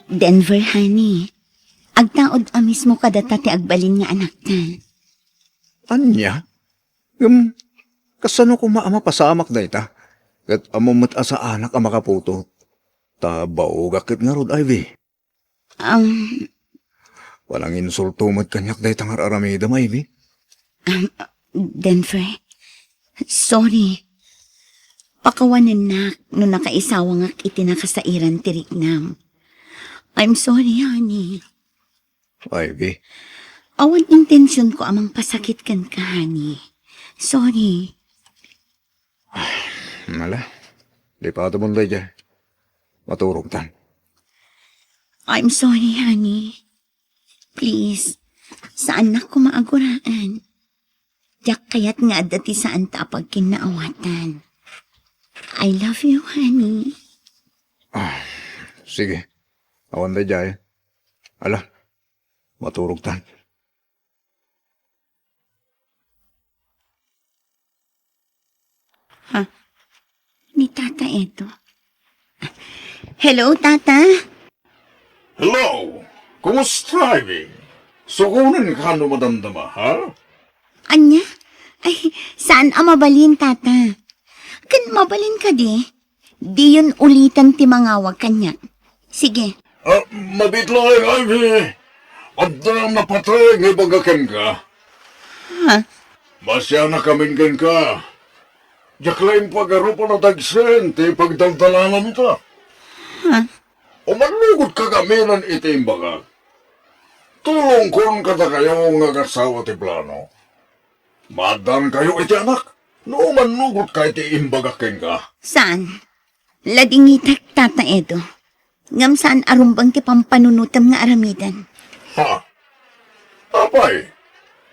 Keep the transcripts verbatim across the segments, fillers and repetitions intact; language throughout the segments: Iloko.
Denver, honey, agtaud a mismo kadata ti agbalin nga anakta. Ania? Ngem, kasano koma a mapasamak dayta? Ket ammom met a saanak a makaputot. Ta baogak ket ngarud, Ivy. Um, Pananginsulto met kaniak dayta nga ar-aramidem, Ivy. Um, Denver, sorry. Pakawanennak no nakaisawangak iti nakasairan ti riknam. I'm sorry, honey. Ivy. Awan intensionko a mangpasakit kenka, honey. Sorry. Ala, lipatem daydiay. Maturogtan. I'm sorry, honey. Please, saannak koma a guraan. Diak kayat nga adda ti saanta a pagkinnaawatan. I love you, honey. Ah, sige. Awan daydiay. Ala, maturogtan. Ha? Ni Tata Edo. Hello, Tata? Hello! Kumusta, Ivy? Sugonen ka no madamdama, ha? Ania? Ay, saan a mabalin, Tata? Ken mabalin kadi? Diyon ulitan ti mangawag kaniak. Sige. Ah, mabiit laeng, Ivy. Adda napateg nga ibaga kenka. Ha? Masianakamin kenka. Diak la impagarup a nadagsen ti pagdaldalananta. Ha? Umannugotka kami iti imbagak. Tulongkon kadakayo nga agassawa ti plano. Maaddaankayo iti anak no umannugotka iti imbagak kenka. Saan? Ladingitek, Tata Edo. Ngem saan a rumbeng ti pampanunotem nga aramiden. Ha? Apay,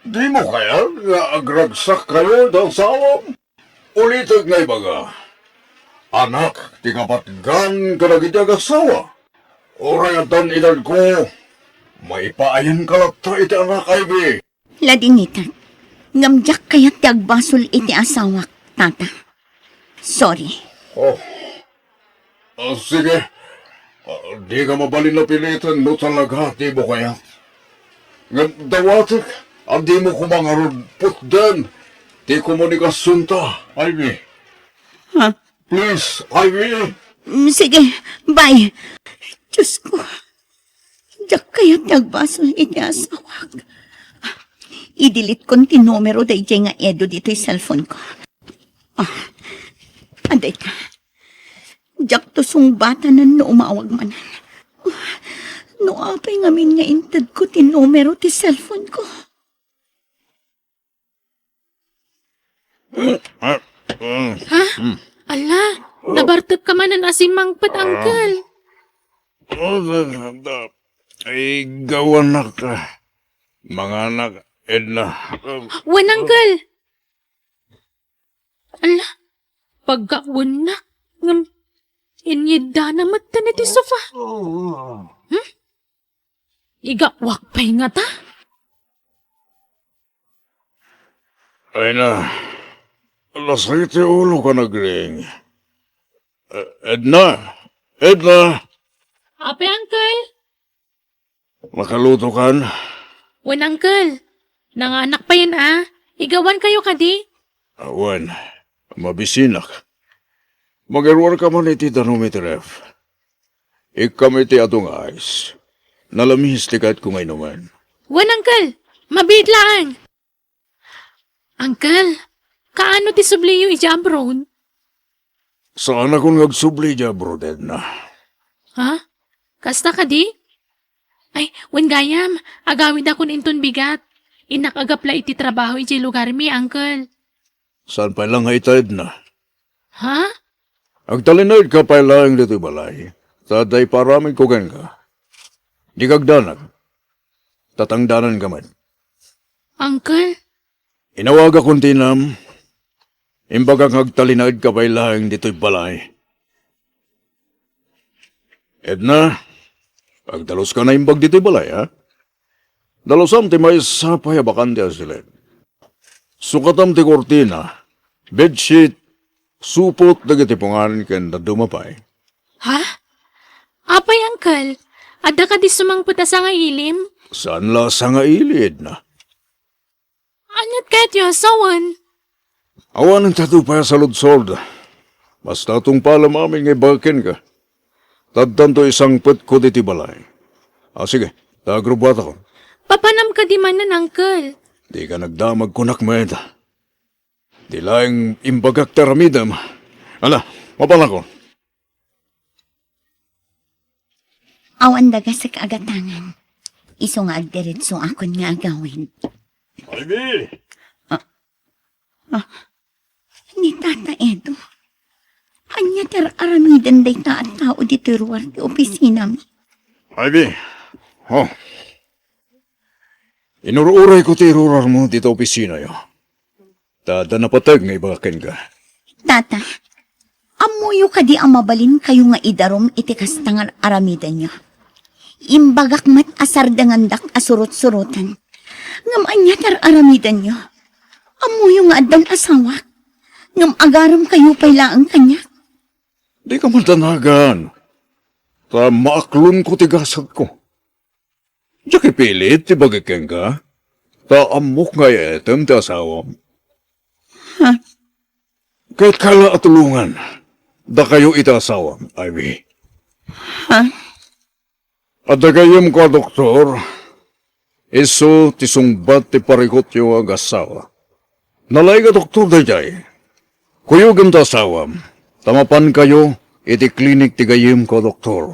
dimo kayat nga agragsakkayo iti asawam? Ulitek nga ibaga, anak ti kapatgan kadagiti agassawa. Uray addan edadko, maipaayanka latta iti anak, Ivy. Ladingitek, ngem diak kayat ti agbasol iti asawak, Tata. Sorry. Oh. Ah, sige. Ah, dika mabalin a piliten no talaga dimo kayat. Ngem dawatek a dimo koma ngarud putden ti komunikasionta, Ivy. Ha? Please, Ivy. Mm, sige, bye. Diyos ko, diak kayat ti agbasol iti asawak. Idilitkon ti numero daydiay nga Edo ditoy cellphone ko. Ah, adda ita. Diakto sungbatanen no umawag manen. No apay ngamin nga intedko ti numero ti cellphone ko. Ha? Ala, nabartekka manen a simmangpet, uncle. Igawanak, manganak, Edna. Wen, uncle. Ala, paggawennak, ngem inyiddana metten iti sofa. Hmm? Igawak pay ngata? Ay na, lasay ti ulok a nagring. Eh, Edna! Edna! Apay, uncle? Makalutokan? Wen, uncle. Nanganak payen a. Igawankayo kadi? Awan. Mabisinak. Magiruarka man iti danum iti ref. Ikkam iti adu nga ice. Nalamis ti kayatko nga inumen. Wen, uncle. Mabiit laeng. Uncle, kaano ti subliyo idiay abroad? Saanakon nga agsubli idiay abroad, Edna. Ha? Kasta kadi? Ay, wen gayam, agawidakon inton bigat. Innak agapla iti trabaho idiay lugarmi, uncle. Saan pay la nga ita, Edna? Ha? Agtalinaedka pay laeng ditoy balay, ta adda iparamidko kenka. Dika agdanag. Tatangdananka met. Uncle? Inawagakon ti inam. Imbagak nga agtalinaedka pay laeng ditoy balay. Edna, agdaluska naimbag ditoy balay, ha? Dalusam ti maysa pay a bakante a siled. Sukatam ti kurtina, bedsheet, supot dagiti pungan ken dadduma pay. Ha? Apay, uncle, Adda kadi sumangpet a sangailim? Saan la a sangailid na? Aniat kayatyo a sawen? Awan ita pay a saludsod. Basta tungpalem amin nga ibagak kenka. Addanto isangpetko ditoy balay. A, sige, ta agrubuatakon. Papanam kadi manen, Uncle? Dika nagdamag kunak met. Di laeng imbagak ti aramidem. Ala, mapanakon. Awan dagasek a gatangan. Isu nga agdiretsoakon nga agawid. Ivy! Ah, ah, ni Tata Edo. Ania ti ar-aramiden dayta a tao ditoy ruar ti opisinami? Ivy, oh. Inur-urayko ti irurarmo ditoy opisinayo. Ta adda napateg nga ibagak kenka. Tata, ammoyo kadi a mabalinkayo nga idarum iti kasta nga ar-aramidenyo? Imbagak met a sardengandak a surot-suroten. Ngem ania ti ar-aramidenyo? Ammoyo nga addan asawak. Ngem agaremkayo pay laeng kaniak. Dika madanagan. Ta maaklonko ti gasadko. Diak ipilit ti bagik kenka, ta ammok nga ay-ayetem ti asawam. Ha? Kayatko la a tulongan dakayo iti asawam, Ivy. Ha? Adda gayyemko a doktor, isu ti sungbat ti parikutyo nga agasawa. Nalaig a doktor daydiay. Kuyogem ti asawam, ta mapankayo iti klinik ti gayyemko a doktor.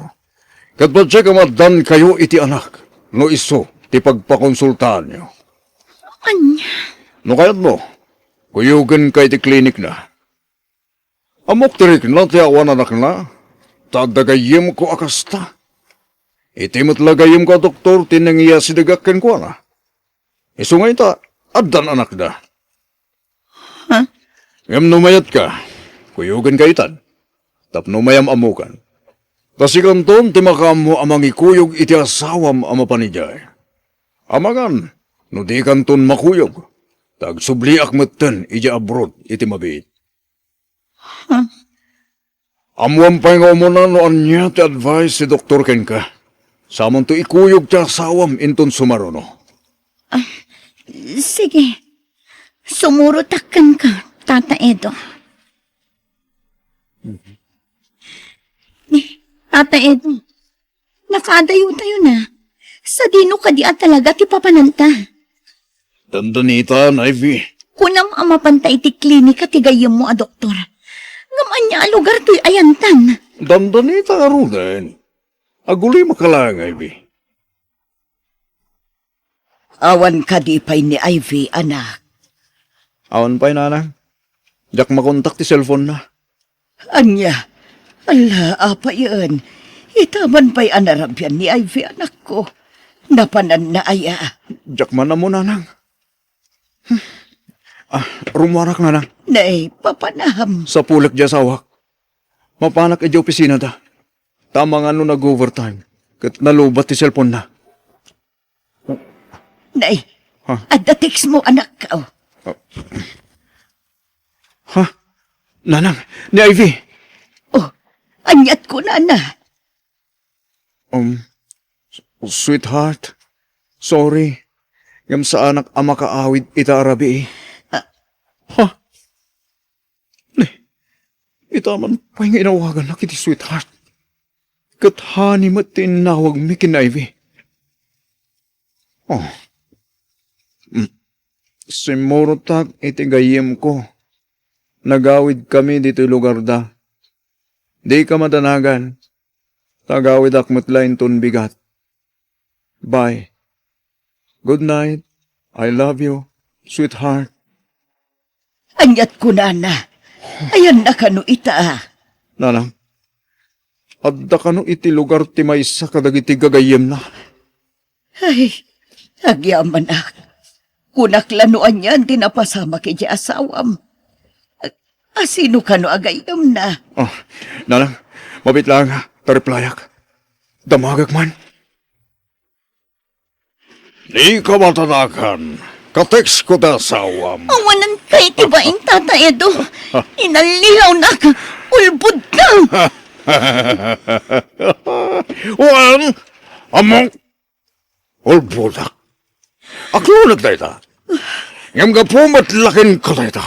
Ket patiek a maaddankayo iti anak no isu ti pagpakonsultaanyo. Ania? No kayatmo, kuyogenka iti klinikna. Ammok ti rikna ti awan anakna, ta adda gayyemko a kasta. Iti met la gayyemko a doktor ti nangiyasidegak kenkuana. Isu nga ita, addan anakda. Ha? Ngem no mayatka, kuyogenka itan, tapno mayam-ammokan. Ta sikanton ti makaammo a mangikuyog iti asawam a mapan idiay. Amangan, no dikanton makuyog, ta agsubliak metten idiay abroad iti mabiit. Huh? Ammoam pay nga umuna no ania ti advice ti doktor kenka. Samonto ikuyog ti asawam inton sumaruno. Ah, sige. Sumurotak kenka, Tata Edo. Ni, Tata Edo, nakadayotayo na. Sadino kadi a talaga ti papananta? Dandanitan, Ivy. Kunam a mapanta iti klinika ti gayyemmo a doktor. Ngem ania a lugar toy ayantan? Dandanitan ngaruden. Agulimaka laeng, Ivy. Awan kadi pay ni Ivy, anak? Awan pay, nanang. Diak makontak ti cellphone-na. Ania? Ala, apayen. Ita man pay a narabian ni Ivy, anakko. Napananna aya? Diak man ammo, nanang. Ah, rummuarak, nanang. Nay, papanam. Sapulek diay asawak. Mapanak idiay opisinada. Ta amangan no nag-overtime. Ket nalubat ti cellphone-na. Nay, ha? Adda text mo, anak. Oh. Ha? Nanang, ni Ivy. Oh, aniat kunana? Um, sweetheart, sorry. Ngem saanak a makaawid ita a rabii. Ah. Ha? Ni, ita man pay nga inawagannak iti sweetheart. Ket honey met ti innawagmi ken Ivy. Oh. Mm. Simmurotak iti gayyemko. Nagawidkami ditoy lugarda. Dika madanagan. Tagawidak met la inton bigat. Bye. Good night. I love you, sweetheart. Aniat kunana? Ayanna kano ita? Nanang, adda kano iti lugar ti maysa kadagiti gagayyemna? Ay, agyamanak. Kunak la no anian ti napasamak idiay asawam. A, asino kano a gayyemna? Oh, nanang, mabiit laeng ta replyak. Damagek man. Dika madanagan. Ka-text ko ti asawam. Awanan kay ti baing, Tata Edo. Inallilawnak. Ulbodka. Wen, Ammok, ulbodak. Aklonek dayta. Ngem gapu met la kenka dayta.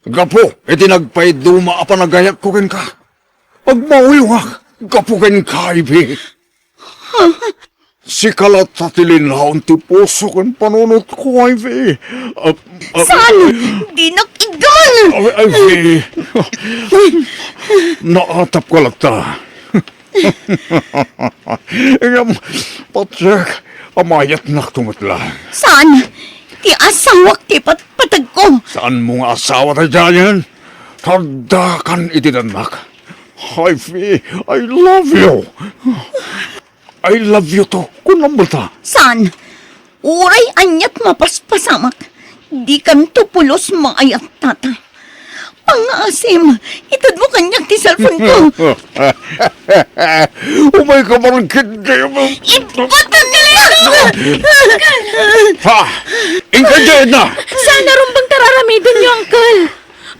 Gapu iti nagpaiduma a panagayatko kenka, agmauyongak gapu kenka, Ivy. Sika latta ti linaon ti puso ken panunotko, Ivy. Ah, ah, Saan? Dinak igan! Ivy, naatapka latta. Ngem, Patrick, amayatnak tumetla. Saan? Ti asawak ti patpateg ko. Saanmo nga asawa daydiayen? Taddakan iti dannak. Ivy, I love you. I love you too. Kunam ta. Saan? Uray aniat mapaspasamak, dikanto pulos maayat, tata. Pangngaasim, itedmo kaniak ti cellphone ko. Umayka man ketdi. Ibatan na lang! Ha? Inka diay na! Saan a rumbeng ti ar-aramidenyo, Uncle?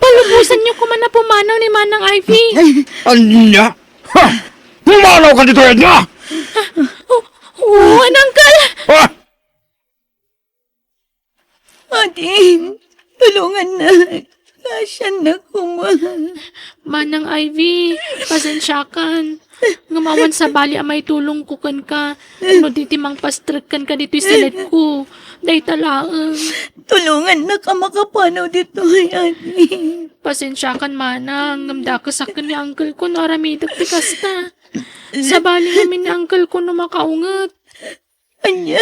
Palubosanyo koma a pumanaw ni Manang Ivy. Ania? Ha? Pumanawka ditoy, Edna? O, wen, Uncle! Ha? Ading, tulongannak. Naasiannak koma. Manang Ivy, pasensiakan. Ngem awan sabali a maitulongko kenka no di ti mangpastrek kenka ditoy siledko. Dayta laeng. Tulongannak a makapanaw ditoy, Ading. Pasensiakan, Manang, ngem dakesak ken ni uncle ko no aramidek ti kasta. Sabali ngamin ni uncle ko no makaunget. Ania?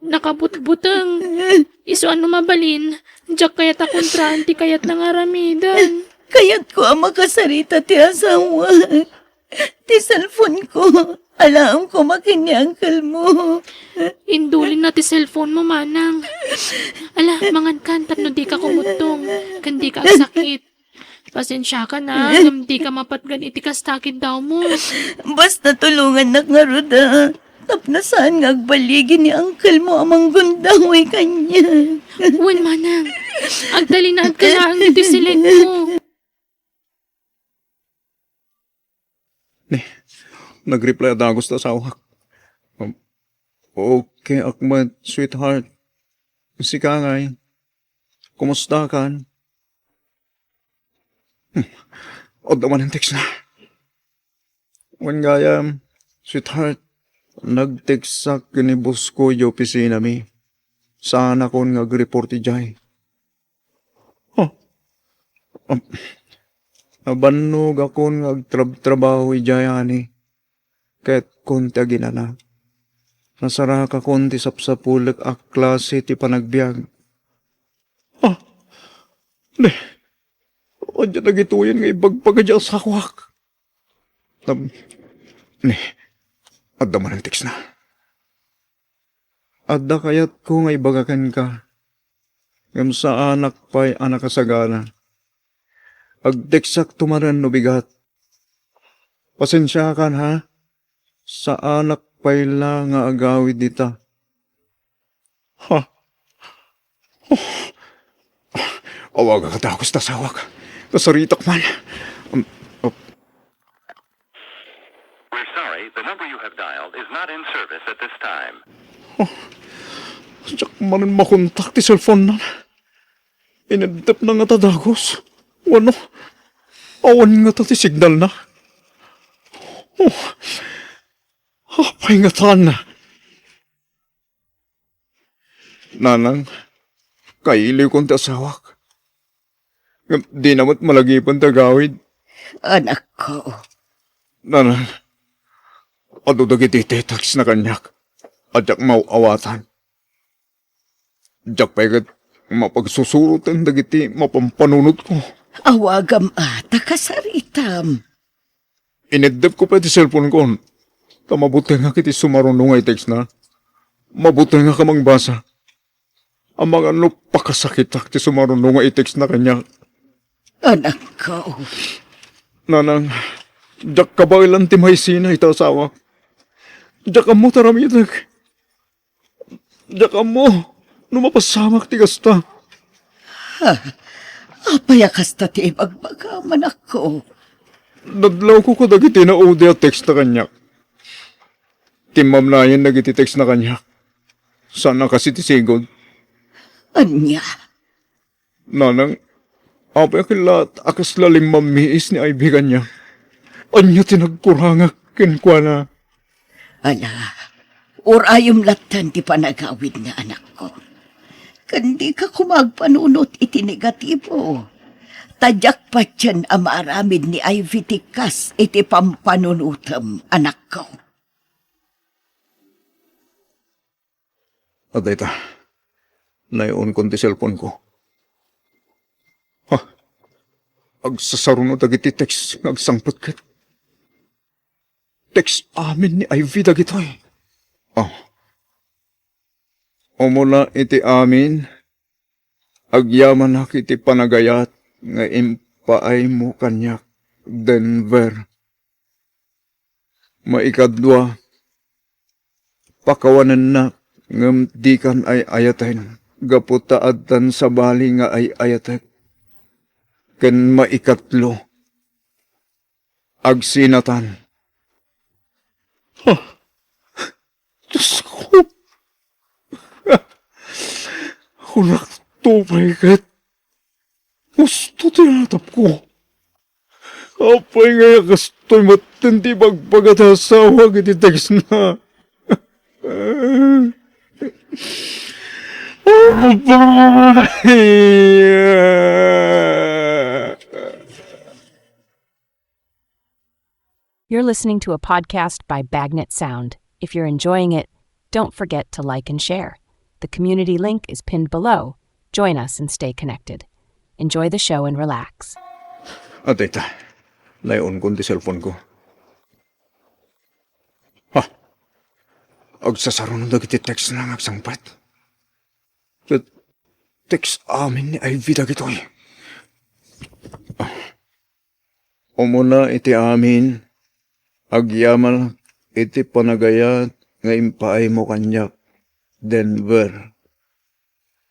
Nakabutbuteng. Isu a no mabalin, diak kayat a kontraan ti kayatna nga aramiden. Kayatko a makasarita ti asawak. Ti cellphone ko, alaem koma ken ni uncle mo. Indulinna ti cellphone mo, Manang. Ala, mangankan tapno dika kumuttong, ken dika agsakit. Pasensiakan a, ngem dika mapatgan iti kasta a kiddawmo. Basta tulongannak ngarud a, tapno saan nga agbaligi ni uncle mo a manggundaway kaniak. Wen, Manang. Agtalinaedka laeng ditoy siledko. Ni, nag-reply a dagus ti asawak. Um, okay ak met, sweetheart. Sika ngay, kumustakan? Hmm, adda manen textna. Wen gayam, sweetheart, nag-textak ken ni boss ko idiay opisinami. Saanakon nga ag-report idiay. Oh. Um, nabannogakon nga agtrabtrabaho idiay, ani. Kayatkon ti aginana. Nasarakakon ti sapsapulek a klase ti panagbiag. Ah, ne. Adda dagitoyen nga ibagbaga ti asawak. Tam-, ne. Adda manen textna. Adda kayatko nga ibaga kenka. Ngem saanak pay a nakasagana. Agtextak to manen no bigat. Pasensiakan, ha? Saanak pay la nga agawid dita. Ha? Oh. Awagak a dagus ti asawak. Kasaritak man. Um, uh, We're sorry, the number you have dialed is not in service at this time. Oh, diak manen makontak ti cellphone-na. Ineddepna ngata dagus. Wenno, awan ngata ti signal-na. Oh, apay ngatan? Nanang, kailiwkon ti asawak. Ngem dina met malagipen ti agawid. Anakko. Nanang, adu dagiti text-na kaniak a diak maaw-awatan. Diak pay ket mapagsusuroten dagiti mapampanunotko. Awagam a ta kasaritam. Ineddepko pay ti cellphone-kon, ta mabutengak iti sumaruno nga i-text-na. Mabutengak a mangbasa. Amangan no pakasakitak ti sumaruno nga i-text-na kaniak. Anakko. Nanang, diak kabaelan ti maisina iti asawak. Diak ammo ti aramidek. Diak ammo no mapasamak ti kasta. Ha? Apay a kasta ti ibagbagam, anakko? Nadlawko kadagiti naudi a text-na kaniak. Limmamnayen dagiti text na kaniak. Saan a kas iti sigud. Ania? Nanang, apay a kellaat a kasla limmammiis ni Ivy kaniak? Ania ti nagkurangak kenkuana? Ala, urayem latten ti panagawidna, anakko. Ken dika koma agpanunot iti negatibo. Ta diak patien a maaramid ni Ivy ti kas iti pampanunotem, anakko. Adda ita, naay-unkon ti cellphone-ko. Ha? Agsasaruno dagiti text nga agsangpet ket text amin ni Ivy dagitoy. Oh. Umuna iti amin, agyamanak iti panagayat nga impaaymo kaniak, Denver. Maikadua, pakawanennak ngem dikan ay-ayaten gapu ta addan sabali nga ay-ayatek. Ken maikatlo, agsinatan. Ha? Diosko! Kunakto pay ket, husto ti atapko. Apay ngay a kastoy metten ti ibagbaga ti asawak iti textna? Apay! You're listening to a podcast by Bagnet Sound. If you're enjoying it, don't forget to like and share. The community link is pinned below. Join us and stay connected. Enjoy the show and relax. Adda ita, naay-unkon ti cellphone-ko. Ha? Agsasaruno dagiti textna nga agsangpet. Ket text amin ni Ivy dagitoy. Umuna iti amin, agyamanak iti panagayat nga impaaymo kaniak, Denver.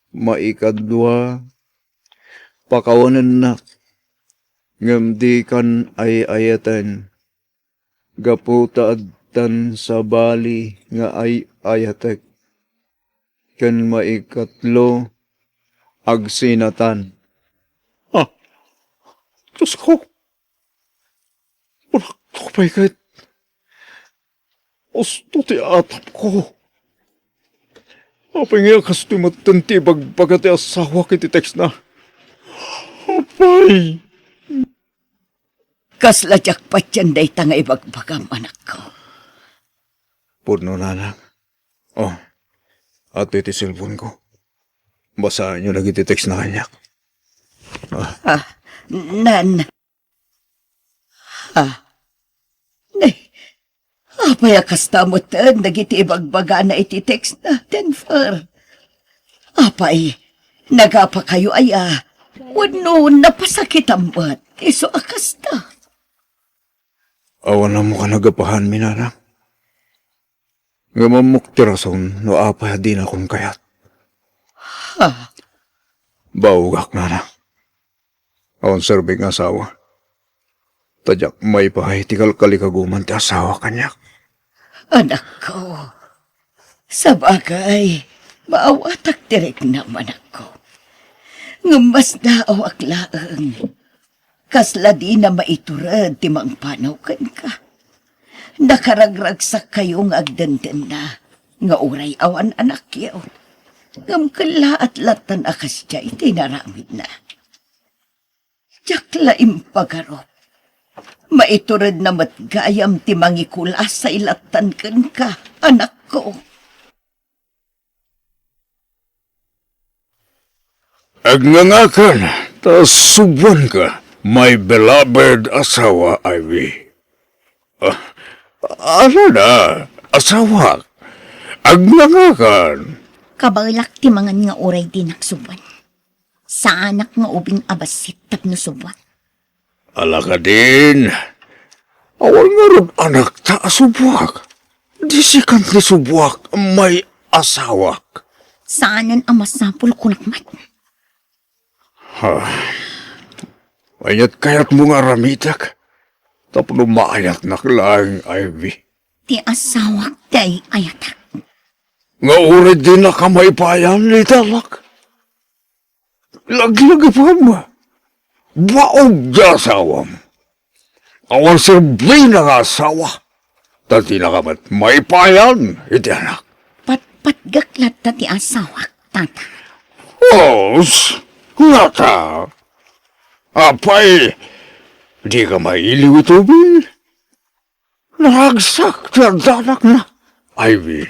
Maikadua, pakawanennak ngem dikan ay-ayaten gapu ta addan sabali nga ay-ayatek. Ken maikatlo, agsinatan. Ah, Diosko! Kunakto pay ket, husto ti atapko. Apay ngay a kastoy metten ti ibagbaga ti asawak iti textna? Apay! Kasla diak patien dayta nga ibagbagam, anakko. Pudno, nanang. Oh, adtoy ti cellphone-ko. Basaenyo dagiti textna kaniak. Ah. Ah, nan. Ah. Ne, apay a kasta metten dagiti ibagbagana iti textna, Denver? Apay, nagapakayo aya? Wenno napasakitam met isu a kasta? Awan ammo a nagapahanmi, nanang. Ngem ammok ti rason no apay a dinakon kayat. Ha? Baogak, nanang. Awan serbik nga asawa. Ta diak maipaay ti kalkalikaguman ti asawa kaniak. Anakko, sabagay, maawatak ti riknam, anakko. Ngem masdaawak laeng. Kasla dina maitured ti mangpanaw kenka. Nakaragragsakkayo nga agdendenna nga uray awan anakyo, ngem kellaat lattan a kasdiay ti inaramidna. Diak la impagarup. Maituredna met gayam ti mangikulasay lattan kenka, anakko. Agngangakan ta subuanka, my beloved asawa, Ivy. Ah, alada, asawak. Agngangakan. Kabaelak ti mangan nga uray dinak subuan. Saanak nga ubing a bassit tapno subuak. Ala kadin, awan ngarud anakta a subuak. Disikan ti subuak, may asawak. Saanen a masapul kunak met. Ha? Aniat kayatmo nga aramidek tapno maayatnak laeng, Ivy? Ti asawak ti tay ayatak. Nga uray dinaka maipayan iti anak. Laglagipem, baog ti asawam. Awan serbina nga asawa, ta dinaka met maipayan iti anak. Patpatgek latta ti asawak, tata. Os, ngata. Apay, dika mailiw iti ubil? Naragsak ti addanakna. Ivy,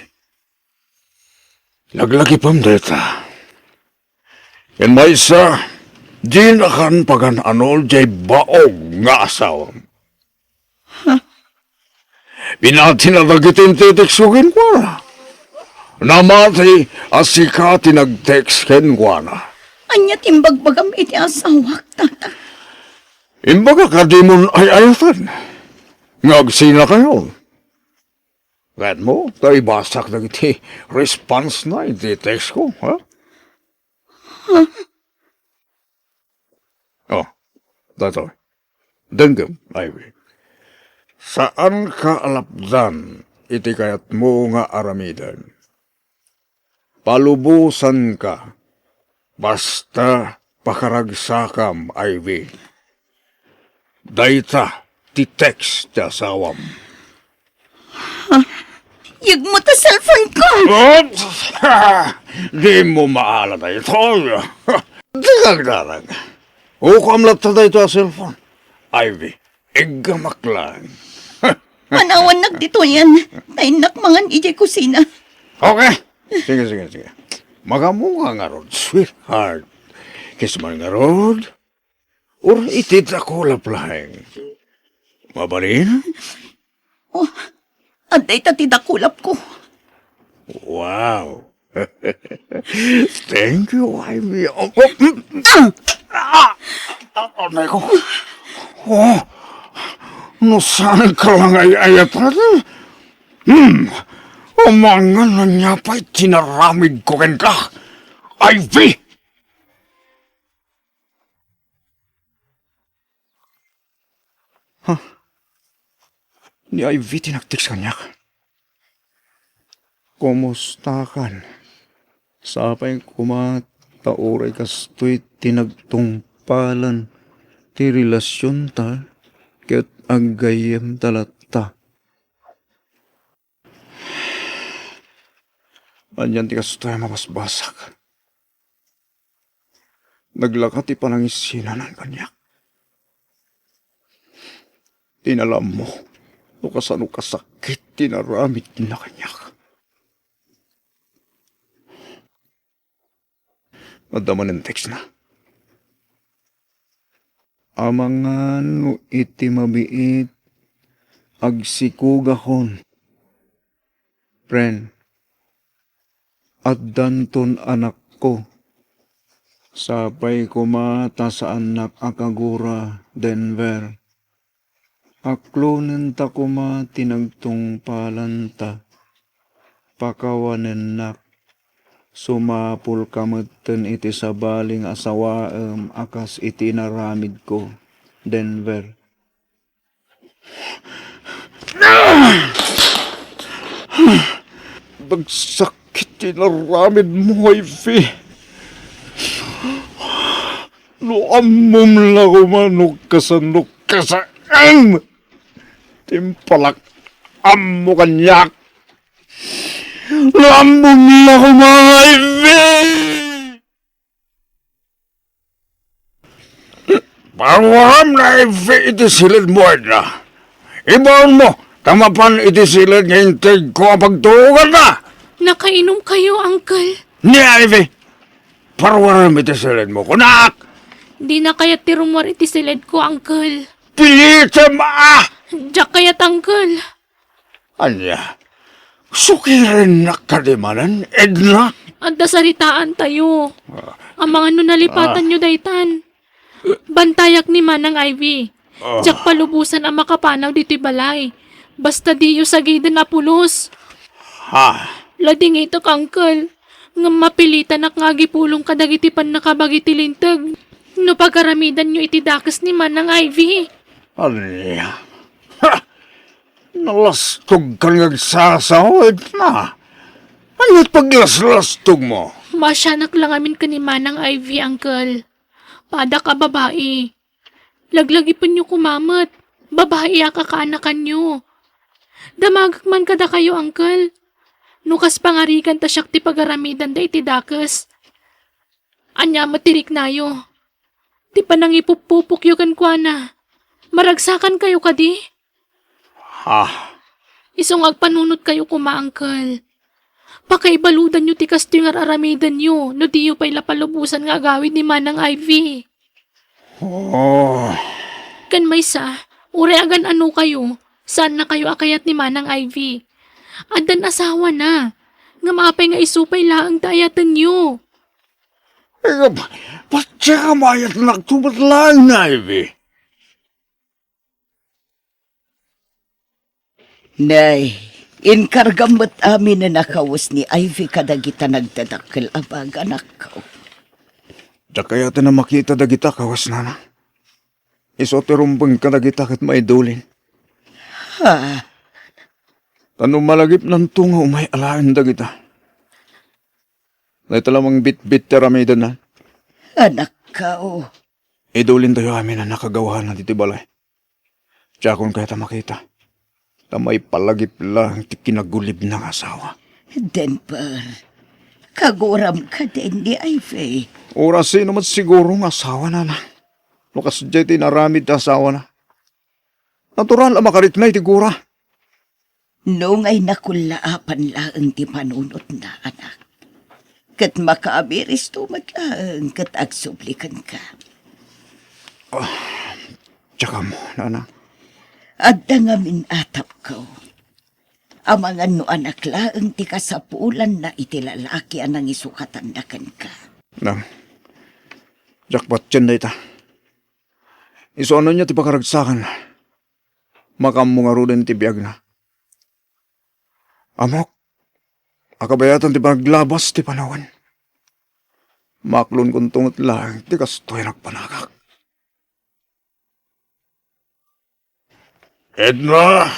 laglagipem dayta. Ken maysa, dinakan pagan-anol diay baog nga asawam. Pinatina dagiti intiteksko kenkuana. Namati a sika ti nagtext kenkuana. Ania ti imbagbagam iti asawak, tata? Imbagak a dimon ay-ayaten nga agsinakayon. Kayatmo, ta ibasak dagiti response na iti text ko, ha? Oh, daytoy. Denggem, Ivy. Saanka a lapdan iti kayatmo nga aramiden. Palubosanka. Basta pakaragsakam, Ivy. Dayta ti text ti asawam. Yegmo ta cellphone ko! Oops! Dimo maala daytoy. Dika agdarag. Ukoam latta daytoy a cellphone. Ivy, iggamak laeng. Panawannak ditoyen. Ta innak mangan idiay kusina. Okay. Sige, sige, sige. Magammoka ngarud, sweetheart. Kiss man ngarud. Uray iti dakulap laeng. Mabalin? Oh, adda ita ti dakulap ko. Wow. Thank you, Ivy. Oh, oh, mm, mm. Ah! Ah! Ah, aray ko. Oh, no saan ka lang ay-ayat natin? Hmm. Amangan ania pay ti naramid ko kenka, Ivy! Ha? Ni Ivy ti nagtext kaniak. Kumustakan? Sapay koma ta uray kastoy ti nagtungpalan ti relasionta ket aggayyemta latta. Anian ti kastoy a mabasbasak? Naglaka ti panangisinanan kaniak. Ti nalammo no kasano kasakit ti naramidna kaniak. Adda manen text na. Amangan no iti mabiit, agsikogakon. Friend, addanton anakko. Sapay koma ta saannak a kagura, Denver. Aklonenta koma ti nagtungpalanta. Pakawanennak. Sumapulka metten iti sabali nga asawaem a kas iti inaramidko, Denver. Nagsakit ti inaramidmo, Ivy. No ammom la koma no kasano kasaan ti impalak-ammo kaniak. No ammom la koma, Ivy! Paruaram na Ivy iti siled mo, Edna. Ibaon mo, ta mapan iti siled nga intedko a pagtuoganna. Nakainom kayo, Uncle? Ni Ivy, paruaram iti siled mo, kunak! Di na kayat ti rumuar iti siled ko, Uncle. Pilitem a! Diak kayat, Uncle. Ania? Sukirennak kadi manen, Edna? Adda saritaan tayo. Ah. Amangan no nalipatanyo daytan. Bantayak ni Manang Ivy. Ah. Diak palubosan a makapanaw ditoy balay. Basta diyo sagiden a pulos. Ha? Ladingitek, Uncle. Ngem mapilitanak nga agipulong kadagiti pannakabagi ti linteg no pagaramidanyo iti dakes ni Manang Ivy. Ania? Ha! Nalastogkan nga agsasao, Edna. Ania't paglaslastogmo? Masianak la ngamin ken ni Manang Ivy, Uncle. Padak a babai. Laglagipenyo koma met. Babai a kakaanakanyo. Damagek man kadakayo, Uncle. No kas pangarigan ta siak ti pagaramidanda iti dakes. Ania met ti riknayo? Ti panangipuppupokyo kenkuana, maragsakankayo kadi? Ah. Isu nga agpanunotkayo koma, Uncle. Pakaibaludanyo ti kastoy nga ar-aramidenyo no diyo pay la palubosan nga agawid ni Manang Ivy. Oh. Ken maysa, uray agan-anokayo, saannakayo a kayat ni Manang Ivy. Addan asawana. Ngem apay nga isu pay laeng ti ayatenyo? Ngem, patse a mayatnakto met laeng ni Ivy. Nay, inkargam met aminen a kawes ni Ivy kadagita nagdadakkel a baga, anakko. Diak kayaten a makita dagita kawesnana. Isu ti rumbeng kadagita ket maidulin. Ha? Ta no malagipnanto nga umay alaen dagita, dayta la mangbitbit ti aramidenna. Anakko. Idulintayo amin a nakagawana ditoy balay. Diakon kayat a makita. Ta maipalagip laeng ti kinagulibna nga asawa. Denver, kaguram ka den ni Ivy. Uray sino met siguro nga asawana, no kasdiay ti inaramid ti asawana. Natural a makarikna iti gura. No nga inakullaapan laeng ti panunotna, anak, ket makaabiristo met laeng ket agsubli kenka. Ah, diak ammo, nana. Adda ngamin atapko. Amangan no anak laeng ti kasapulanna iti lalaki a nangisukatanna kenka. Nang, diak patien dayta. Isu a no ania ti pakaragsakanna, makaammo ngaruden ti biagna. Ammok a kabayatan ti panaglabas ti panawen. Maklonkonto met laeng ti kastoy a nagpanagak. Edna!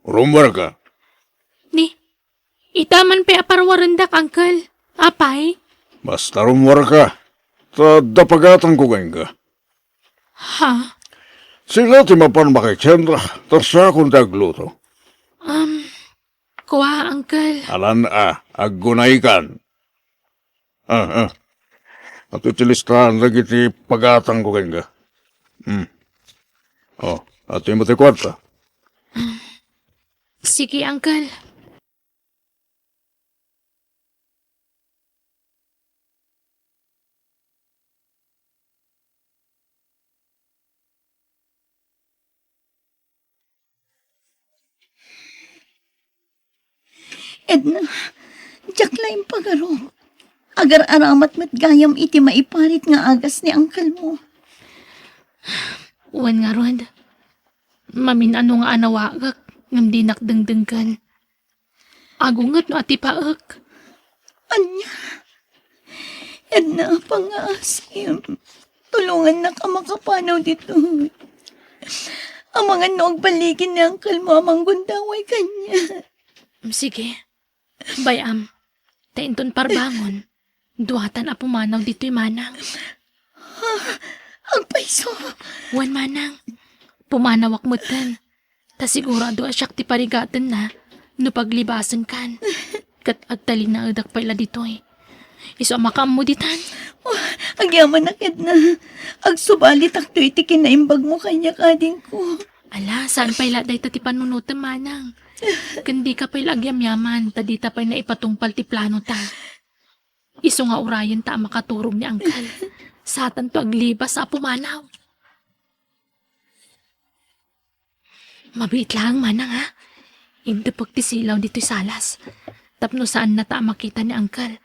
Rummuarka. Ni, ita man pay a parwarendak, Uncle. Apay? Basta rummuarka. Ta adda pagatangko kenka. Ha? Sika ti mapan makitienda, ta siakon ti agluto. Um, kua, Uncle. Alan a, aggunaykan. Ah, ah. Adtoy ti listahan dagiti pagatangko kenka. Hmm. Oh, adtoy met ti kuarta. Sige, Uncle. Edna, diak la impagarok. Agar-aramat met gayam iti maiparit nga agas ni uncle mo. Wen ngarud, mamin-ano nga anawagek ngem dinak dengdenggen. Agunget no atipaek. Ania? Edna, pangngaasim. Tulongannak a makapanaw ditoy. Amangan no agbaligen ni uncle mo a manggundaway kaniak. Sige. Bay-am, ta inton parbangon, duatan a pumanaw ditoy manang. Ha? Agpayso! Wen manang, pumanawak metten. Ta sigurado a siak ti parigatenna no paglibasenkan. Ket agtalinaedak pay la ditoy. Isu a makaammo ditan. Oh, agyamanak, Edna. Agsubalitakto iti kinaimbag mo kaniak, adingko. Ala, saan pay la dayta ti panunotem, manang. Ken dika pay la agyamyaman, ta dita pay naipatungpal ti planota. Isu nga urayenta a makaturog ni uncle. Satanto aglibas a pumanaw. Mabiit laeng, manang, ha? Indepek ti silaw ditoy salas. Tapno saannata a makita ni uncle.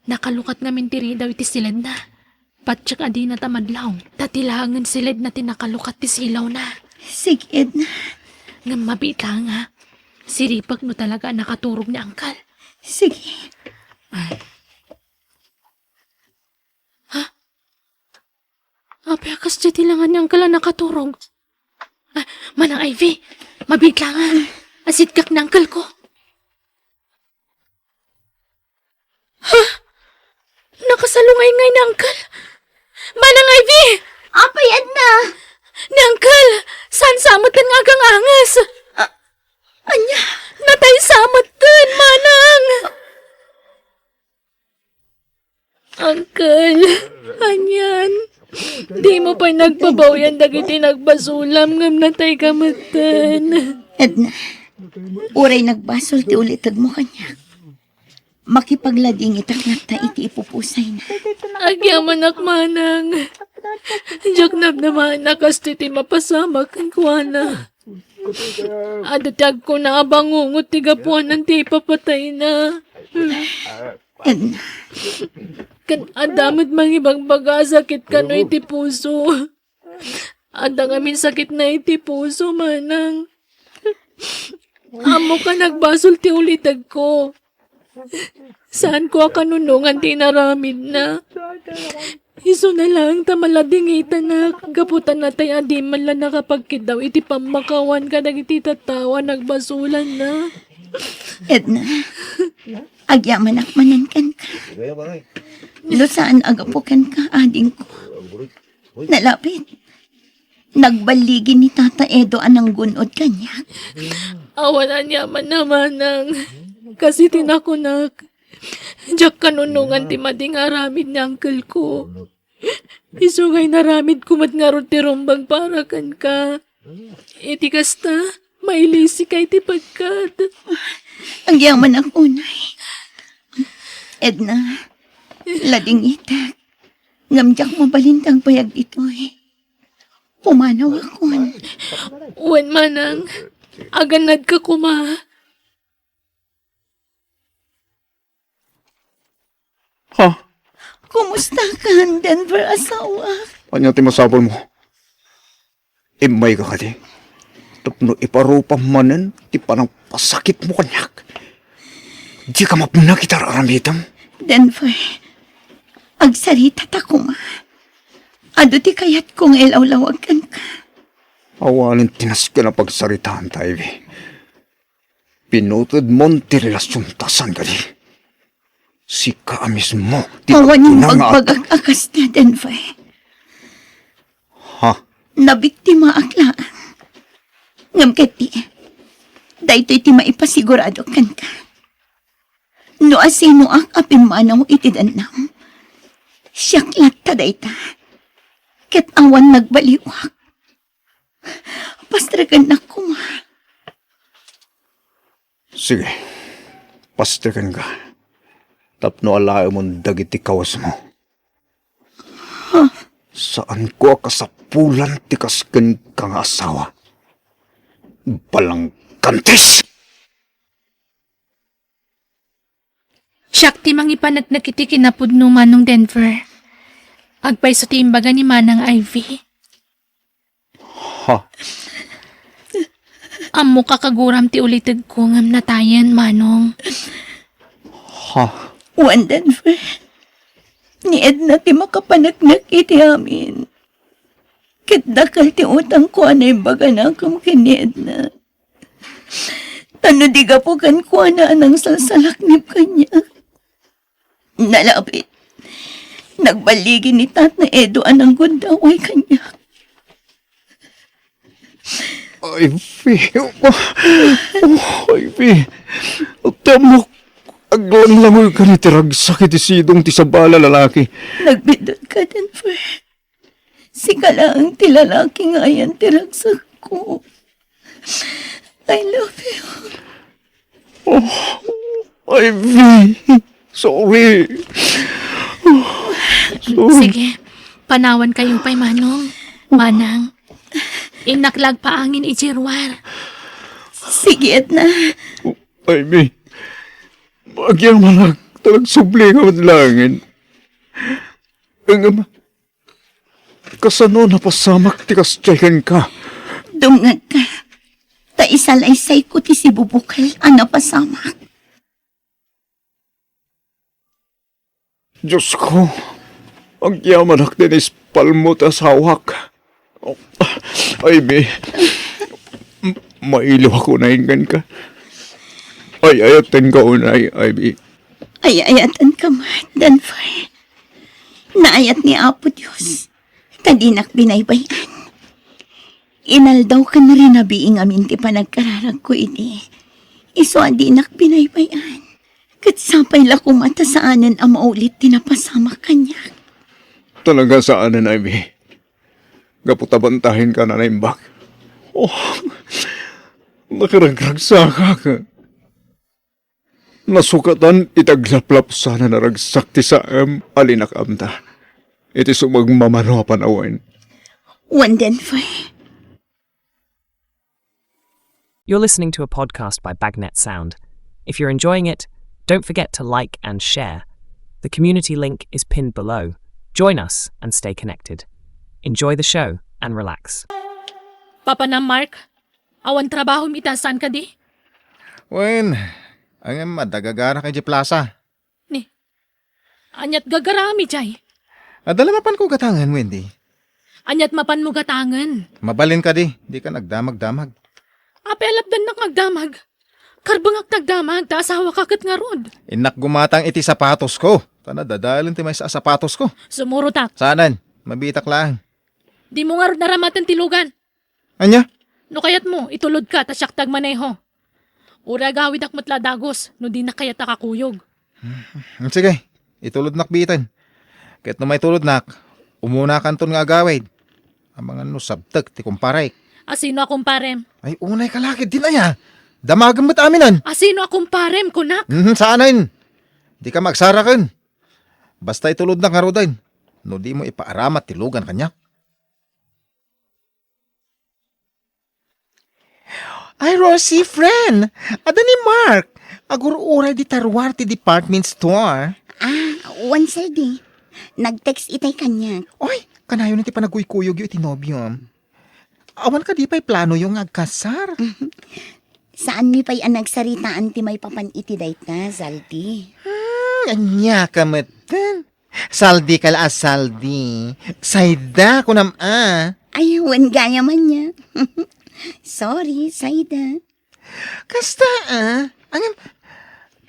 Nakalukat ngamin ti ridaw iti siledna. Patiek a dinata madlaw. Ta ti laengen siledna ti nakalukat ti silawna. Sige, Edna. Ngem mabiit laeng, ha? Siripek no talaga a nakaturog ni uncle. Sige. Ay. Ha? Apay a kasdiay ti lengan ni uncle a nakaturog? Ah, Manang Ivy, Mabiit lang, ah. Asitkak ni uncle ko. Ha? Nakasalungay ngay ni uncle? Manang Ivy! Apay, Edna? Ni uncle, saan sa metten nga aganganges? A-, ania? Natay sa metten, manang! Uncle, anian? Dimo pay nagbabawian dagiti nagbasolam ngem natayka metten. Edna, uray nagbasol ti ulitegmo kaniak, makipagladingitak latta iti ipupusayna. Agyamanak, manang. Diak namnamaen a kastoy ti mapasamak kenkuana. Adu ti agkuna a bangungot ti gapuanan ti ipapatayna. Edna. Ken adda met mangibagbaga a sakit kano iti puso. Adda ngamin sakitna iti puso, manang. Ammok a nagbasol ti ulitegko. Saanko a kanunongan ti inaramidna. Isuna laeng ta maladingitanak gapu ta natay a di man la nakapagkiddaw iti pammakawan kadagiti tattao a nagbasolanna. Edna, agyamanak manen kenka. No saan a gapu kenka, adingko. Nalapit. Nagballigi ni Tata Edo a nanggun-od kaniak. Awan aniamanna, manang. Kas iti nakunak, diak kanunongan ti madi nga aramid ni uncle ko. Isu nga inaramidko met ngarud ti rumbeng para kenka. Iti kasta, mailisika iti pagkat. Agyamanak unay. Edna, ladingitak. Ngem diak mabalin ti agbayag ditoy. Pumanawakon. Wen, manang, agannadka koma. Ha? Kumustakan, Denver, asawa? Ania ti masapulmo? Immayka kadi tapno iparupam manen ti panangpasakitmo kaniak. Dika mapnek iti ar-aramidem. Denver, agsaritata koma. Adu ti kayatko nga ilawlawag kenka. Awanen ti nasken a pagsaritaanta, Ivy. Pinutedmon ti relasionta, saan kadi? Sika a mismo ti... Awan agkuna nga imbagbaga a kasta, Denver. Ha? Nabiktimaak laeng. Ngem ketdi, daytoy ti maipasigurado kenka. No asinoak a pimmanaw iti dennam, siak latta dayta. Ket awan nagbaliwak. Pastrekennak koma. Sige, pastrekenka tapno alaemon dagiti kawesmo. Saanko a kasapulan ti kas kenka nga asawa. Balangkantis! Siak ti mangipaneknek iti kinapudno, Manong Denver. Agpayso ti imbaga ni Manang Ivy. Ha? Ammok a kaguram ti ulitegko ngem natayen, Manong. Ha? Wen, Denver. Ni Edna ti makapaneknek iti amin. Ket dakkel ti utangko a naimbaganakem ken ni Edna. Ta no di gapu kenkuana a nangsalsalaknib kaniak. Nalabit. Nagballigi ni Tata Edo a nanggundaway kaniak. Ivy. Oh, Ivy. Ti ammok, aglanglangoyka iti ragsak iti sidong ti sabali a lalaki. Nagbiddut ka, Denver. Sika laeng ti lalaki nga ayan ti ragsakko. I love you. Oh, Ivy. Sorry. Sorry. Sige, panawankayo pay, Manong. Manang, innak la agpaangin iti ruar. Sige, Edna. Ivy, agyamanak ta nagsubli ka met laengen. Ngem, kasano napasamak ti kasdiay kenka? Dumngegka, ta isalaysayko ti sibubukel a napasamak. Diosko, agyamanak ti naispalmo ti asawak. Ivy, m-, Mailiwak unay kenka. Ay-ayatenka unay, Ivy. Ay-ayatenka met, Denver. Naayat ni Apo Dios, ta dinak binaybay-an. Inaldaw ken rinabii ngamin ti panagkararagko idi. Isu a dinak binaybay-an. Ket sapay la koma ta saanen a maulit ti napasamak kaniak. Talaga saanen, Ivy. Gapu ta bantahenka a naimbag. Oh, nakaragragsakak. Nasukatan iti aglaplapsan a naragsak ti saem a linakaamta iti sumagmamano a panawen. Wen, Denver. You're listening to a podcast by Bagnet Sound. If you're enjoying it, don't forget to like and share. The community link is pinned below. Join us and stay connected. Enjoy the show and relax. Papa na, Mark, awan trabahom ita, saan kadi? Wen, ngem adda gagarak idiay plasa. Ni, aniat gagaram idiay? Adda la mapanko gatangen, Wendy. Aniat mapanmo gatangen? Mabalin kadi, dika nagdamagdamag. Apay a lapdannak nga agdamag? Karbengak ti agdamag, ta asawaka ket ngarud. Innak gumatang iti sapatosko, ta nadadaelen ti maysa a sapatosko. Sumurotak. Saanen, mabiitak laeng. Dimo ngarud naramaten ti lugan. Ania? No kayatmo, itulodka ta siak ti agmaneho. Uray agawidak met la a dagus no dinak kayat a kakuyog. Hmm, sige, itulodnak biiten. Ket no maitulodnak, umunakanton nga agawid. Amangan no sabtek ti kumparek. Asino a kumparem? Ay, unay ka la ketdin aya. Damagem met aminen. Asino a kumparem, kunak? Mhm, saanen. Dika maagsaraken. Basta itulodnak ngaruden. No dimo ipaaramat ti lugan kaniak. Ay, Rosie, friend! Adda ni Mark! Agur-uray dita ruar ti department store. Ah, wen, Saldi. Nag-text itay kaniak. Oy, kanayon ti panagkuykuyogyo iti nobiom. Awan kadi pay planoyo nga agkasar? Saanmi pay a nagsaritaan ti maipapan iti dayta, Saldi. Hmm, ania ka metten? Saldi ka la a Saldi. Sayda, kunam a. Ay, wen gayam ania. Sorry, Sayda. Kasta a? Ngem,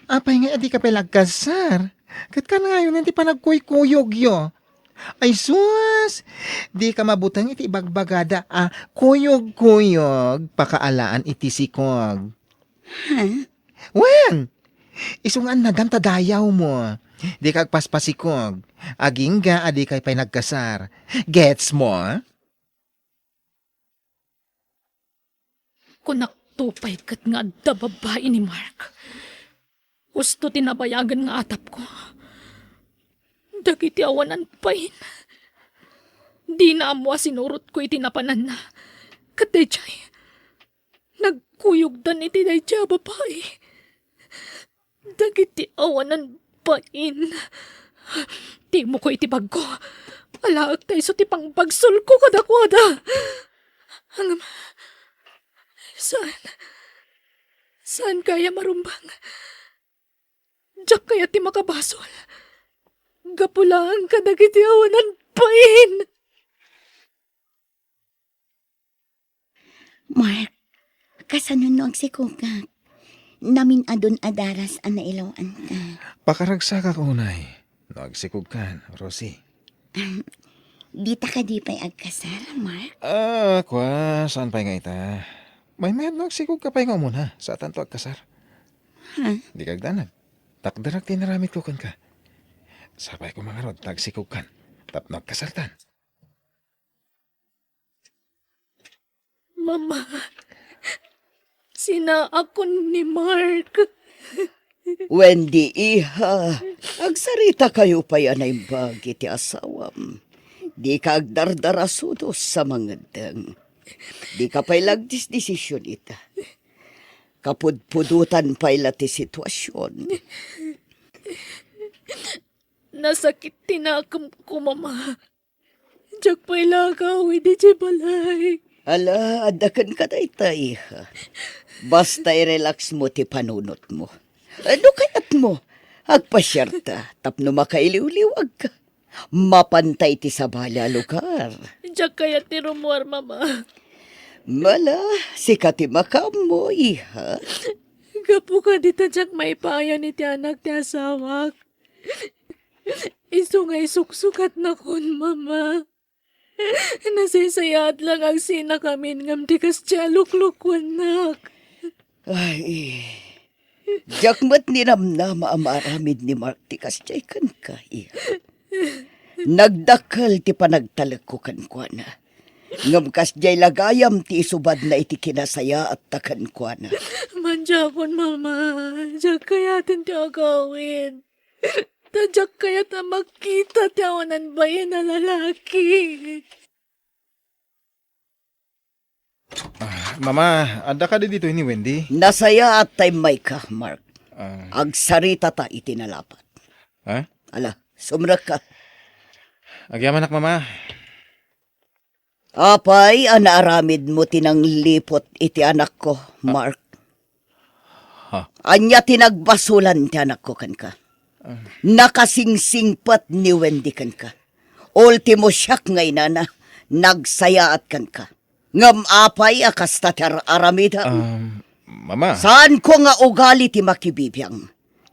apay nga a dika pay la agkasar? Ket kanayon ti panagkuykuyogyo? Ay sus! Dika mabuteng iti ibagbagada a kuyog-kuyog pakaalaan iti sikog. Ha? Wen! Isu nga annadam ta dayawmo. Dika agpaspasikog. Agingga a dikay pay nagkasar. Gets mo? Kunakto pay ket nga adda babai ni Mark. Husto ti nabayagen nga atapko. Dagiti awanan bain. Dina ammo a sinurotko iti napananna. Ket daydiay, nagkuyogdan iti daydiay a babai. Dagiti awanan bain. Timoko iti bagko. Alaek ta isu ti pangbagsolko kadakuada. Ngem, saan, saan kaya marumbang? Diak kayat ti makabasol. Gapu laeng kadagiti awanan bain. Mark, kasano no agsikogak? Namin-adon a daras a nailaw-anka. Pakaragsakak unay no agsikogkan, Rosie. Dita kadi pay agkasar, Mark? Ah, kua, saan pay nga ita? Maymayat no agsikogka pay nga umuna, saatanto agkasar. Ha? Dika agdanag. Takderak ti inaramidko kenka. Sapay koma ngarud ta agsikogkan tapno agkasartan. Mama, sinaakon ni Mark. Wendy, iha, agsarita kayo pay a naimbag iti asawam. Dika agdardarasudos a mangeddeng. Dika pay la agdisdesision ita. Kapudpudotan pay la ti situasion. Nasakit ti nakemko, Mama. Diak pay la agawid idiay balay. Ala, adda kenka dayta, iha. Basta i-relax mo ti panunotmo. No kayatmo, agpasiarta tapno makailiwliwagka. Mapanta iti sabali a lugar. Diak kayat ti rummuar, Mama. Mala, sika ti makaammo, iha. Gapu kadi ta diak maipayan iti anak ti asawak. Isu nga isuksukatnakon, Mama. Nasaysayaat lang agsinakamin ngem di kasdiay a luklukuennak. Ay, diak met ninamnama a maaramid ni Mark ti kasdiay kenka, iha. Nagdakkel ti panagtalekko kenkuana. Ngem kasdiay la gayam ti isubadna iti kinasayaat ta kenkuana. Madiakon, Mama. Diak kayaten ti agawid. Ta diak kayat a makita ti awanan bain a lalaki. Ah, Mama, adda kadi ditoy ni Wendy? Nasayaat ta immayka, Mark. Ah. Agsaritata iti nalapat. Ha? Ala, sumrekka. Agyamanak, Mama. Apay a naaramidmo ti nangliput iti anakko, Mark? Ha? Ania ti nagbasolan ti anakko kenka? Ah. Nakasingsingpet ni Wendy kenka. Ultimo siak nga inana, nagsayaat kenka. Ngem apay a kasta ti ar-aramidem? Um, Mama. Saanko nga ugali ti makibibiang.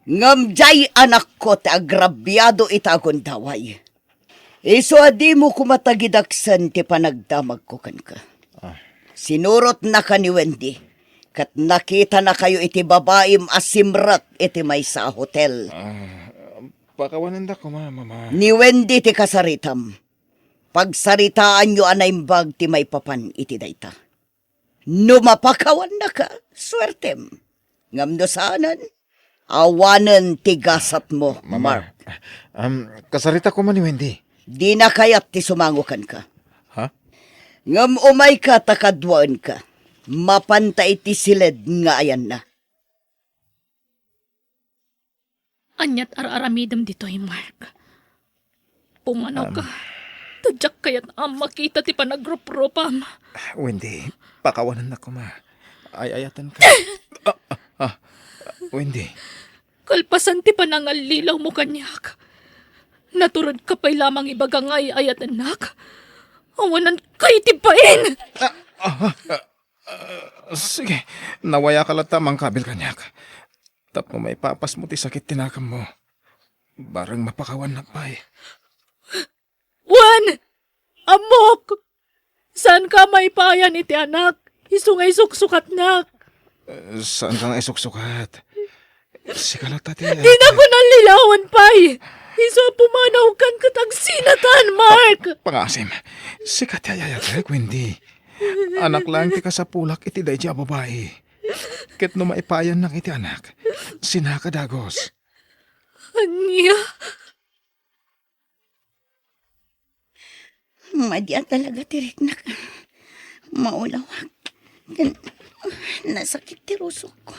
Ngem diay anakko ti agrabiado ita a gundaway. Isu a dimo koma tagidaksen ti panagdamagko kenka. Ah. Sinurotnaka ni Wendy, ket nakitanakayo iti babaim a simrek iti maysa a hotel. Ah, pakawanendak koma, Mama. Ni Wendy ti kasaritam. Pagsaritaanyo a naimbag ti maipapan iti dayta. No mapakawannaka, suertem. Ngem no saanen, awanen ti gasatmo, Mama, Mark. Um, kasarita koma ni Wendy. Dina kayat ti sumango kenka. Ha? Ngem umayka ta kaduaenka. Mapanta iti siled nga ayanna. Aniat ar-aramidem ditoy, Mark? Pumanaw ka. Um, ta diak kayat a makita ti panagruprupam. Wendy, pakawanennak koma. Ay-ayatenka. Ah, ah, ah. Wendy. Kalpasan ti panangallilawmo kaniak, naturedka pay lamang ibaga nga ay-ayatennak? Awananka iti bain! Ah, ah, ah. Ah, sige, nawayaka latta a mangkabil kaniak. Tapno maipapasmo ti sakit ti nakemmo. Bareng mapakawannak pay. Wen! Ammok! Saanka a maipayan iti anak, isu nga isuksukatnak. Eh, saanka nga isuksukat? Sika latta ti ayayat. Dinakon allilawan pay! Isu a pumanawkan ket agsinatan, Mark! Pa-, pangaasim. Sika ti ayayatek, Wendy. Anak laeng ti kasapulak iti daydi a babai. Ket no maipayannak iti anak, sinaka dagus. Ania? Madi a talaga ti riknak. Maulawak. Ken nasakit ti rusokko.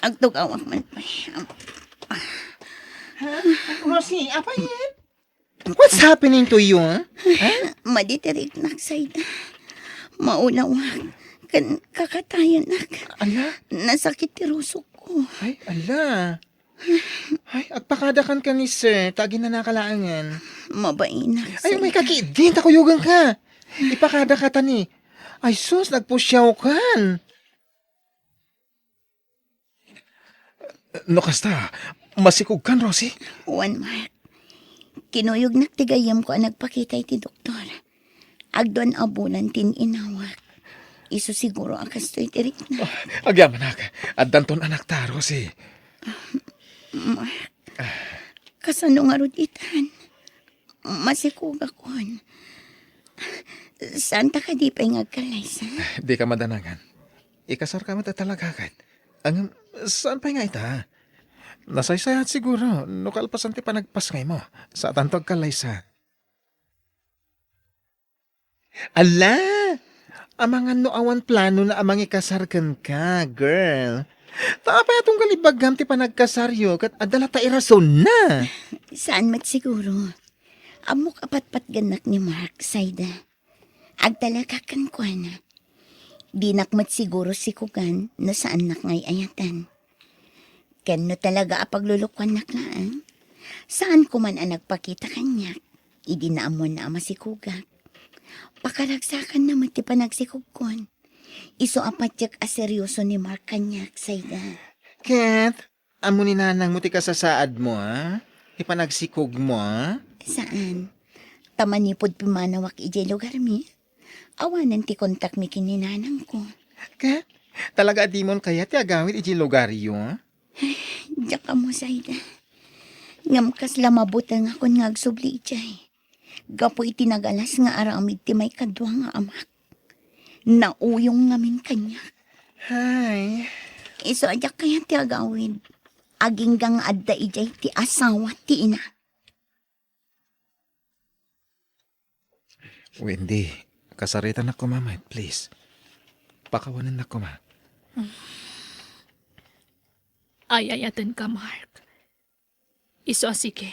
Agtugawak man pay. Ha? Rosie, apay? What's happening to you, ha? Madi ti riknak, Sayda. Maulawak. Ken kakatayenak. Ala? Nasakit ti rusokko. Ay, ala. Ay, agpakadakan ka ni sir, ta aginanaka laengen. Mabainak, sir. Ay, umayka ketdi, ta kuyogenka. Ipakadaka ta ni. Ay, sus, nagpusiawkan. No kasta, masikogkan, Rosie? Wen, Mark. Kinuyognak ti gayyemko a nagpakita iti doktor. Agduan a bulan ti inawak. Isu siguro a kastoy ti rikna. Ah, agyamanak, addanton anakta, Rosie. Mark, kasano ngarud itan? Masikogakon. Saanta kadi pay nga agkallaysa? Dika madanangan. Ikasarka met a talagakan. Ngem, saan pay nga ita? Nasaysayaat siguro no kalpasan ti panagpasngaymo. Saanto agkallaysa. Ala! Amangan no awan planona a mangikasar kenka, girl. Ta apay a tunggal ibaggam ti panagkasaryo ket adda latta irasonna? Saan met siguro. Ammok a patpatgennak ni Mark, Sayda. Agtalekak kenkuana. Dinak met siguro sikogan no saannak nga ay-ayatan. Ken no talaga a paglulukuannak laeng, saanko man a nagpakita kaniak idi naammoanna a masikogak. Pakaragsakanna met ti panagsikogkon. Isu a patiek a serioso ni Mark kaniak, Zayda. Ket, ammo ni nanangmo ti kasasaadmo, a? Ti panagsikogmo, a? Saan. Ta manipud pimmanawak idiay lugarmi, awanen ti kontakmi ken ni nanangko. Ket, talaga a dimon kayat ti agawid idiay lugaryo, a? Diak ammo, Zayda. Ngem kasla mabutengakon nga agsubli idiay. Gapu iti nagalas nga aramid ti maikadua nga amak, nauyong ngamin kaniak. Hay. Isu a diak kayat ti agawid, agingga nga adda idiay ti asawa ti ina. Wendy, kasaritanak koma met, please. Pakawanennak koma. Ay-ayatenka, Mark. Isu a sige.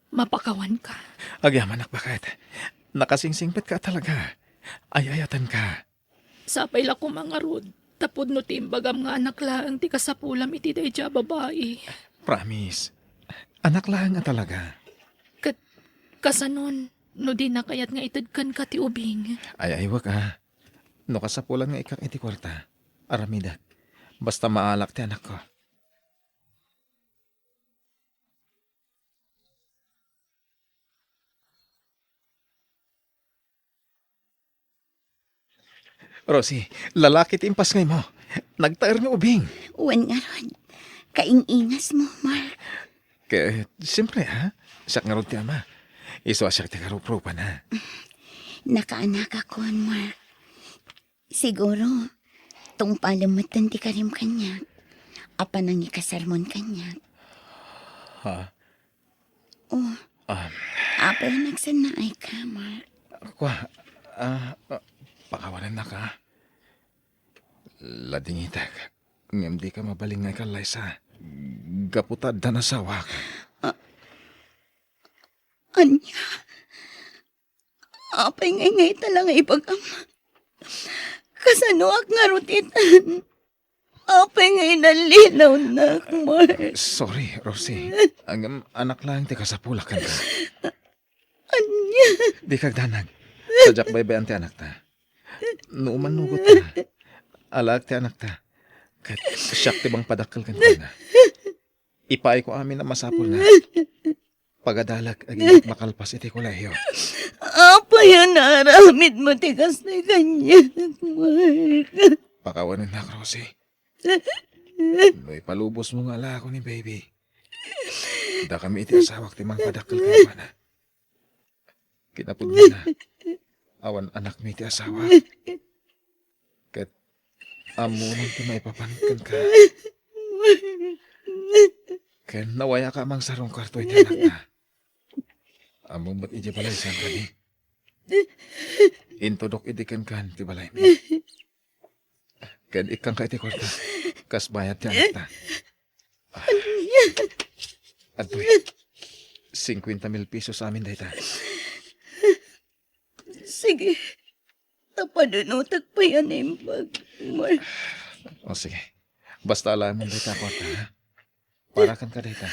Mapakawanka. Agyamanak, baket. Nakasinsinpetka talaga. Ay-ayatenka. Sapay la koma ngarud, ta pudno ti imbagam nga anak laeng ti kasapulam iti daydiay a babai. Promise. Anak laeng a talaga. Ket, kasanon, no dina kayat nga ited kenka ti ubing? Ay-aywek, a. No kasapulan nga ikkak iti kuarta, aramidek. Basta maalak ti anakko. Rosie, lalaki ti impasngaymo. Nagtaer nga ubing. Wen ngarud, kaing-ingasmo, Mark. Ket, siyempre, a. Siak ngarud ti ama. Isu a siak ti karuprupana. Nakaanakakon, Mark. Siguro, tungpalem metten ti karim kaniak. Apan nangikasarmon kaniak. Ha? Oh. Um. Apay a nagsannaayka, Mark? Kua, a, a, pakawanennak, a. Ladingitek, ngem dika mabalin nga ikallaysa. Gapu ta addan asawak. A-, ania? Apay ngay nga ita la nga ibagam? Kasanoak ngarud itan? Apay nga inallinawnak, Mark? Sorry, Rosie. Ngem anak laeng ti kasapulak kenka. Ania? Dika agdanag. Sadiak baybay-an ti anakta. No umannugotna, alaek ti anakta. Ket siak ti mangpadakkel kenkuana. Ipaayko amin a masapulna. Pagadalek agingga makalpas iti kolehio. Apay a naaramidmo ti kastoy kaniak, Mark? Pakawanennak, Rosie. No ipalubosmo nga alaekko ni baby, dakami iti asawak ti mangpadakkel kenkuana. Kinapudnona, awan anakmi ti asawak. Ket ammonan ti maipapan kenka. Ken nawayaka a mangsarungkarto iti anakta. Ammom met idiay balay saan kadi? Intudok idi kenkan ti balaymi. Ken ikkanka iti kuarta, kas bayad ti anakta. Adtoy, singkuenta mil pesos amin dayta. Sige. Ta panunotek pay a naimbag, Mark. O, sige. Basta alaem dayta a kuarta, ha? Para kenka dayta.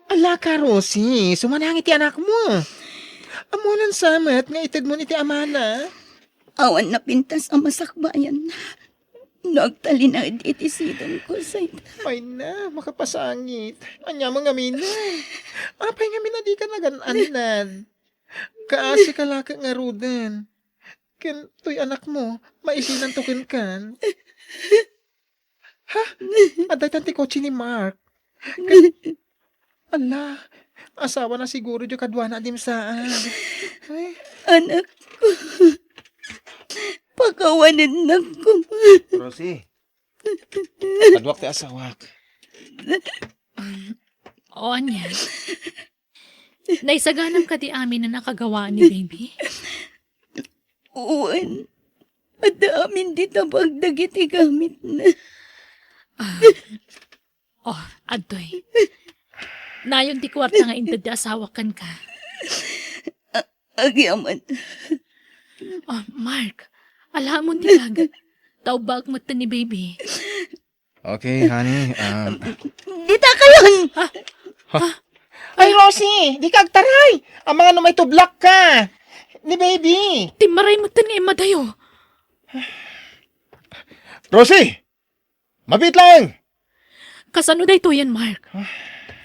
Ala ka, Rosie, sumanang iti anakmo. Ammonan sa met nga itedmon iti amana. Awan napintas a masakbayan. Nagtalinaed iti sidongko, Zayda. Ay na, makapasangit. Ania man ngamin? Apay ngamin a dika nagan-annad? Kaasi ka la ket ngaruden. Ken toy anakmo, maisinanto kenkan. Ha? Adda itan ti kotse ni Mark. Ket, ala, asawana siguro diay kaduana a dimsaan. Ay. Anakko. Pakawanennak koma. Rosie. Kaduak ti asawak. Um, o, ania? Naisaganam kadi amin a nakagawaan ni baby? Wen, adda amin ti tabag dagiti gamitna. Ah. Oh, adtoy. Nayon ti kuarta nga inted ti asawak kenka. A-, agyaman. Oh, Mark, alaem ti bag. Ta ubbaek metten ni baby. Okay, honey, um, Dita kayon! Ha? Ha? Ay, Rosie, dika agtaray! Amangan no maitublak ka! Ni baby! Timmaray met nga immadayo. Rosie! Mabiit laeng! Kasano daytoyen, Mark?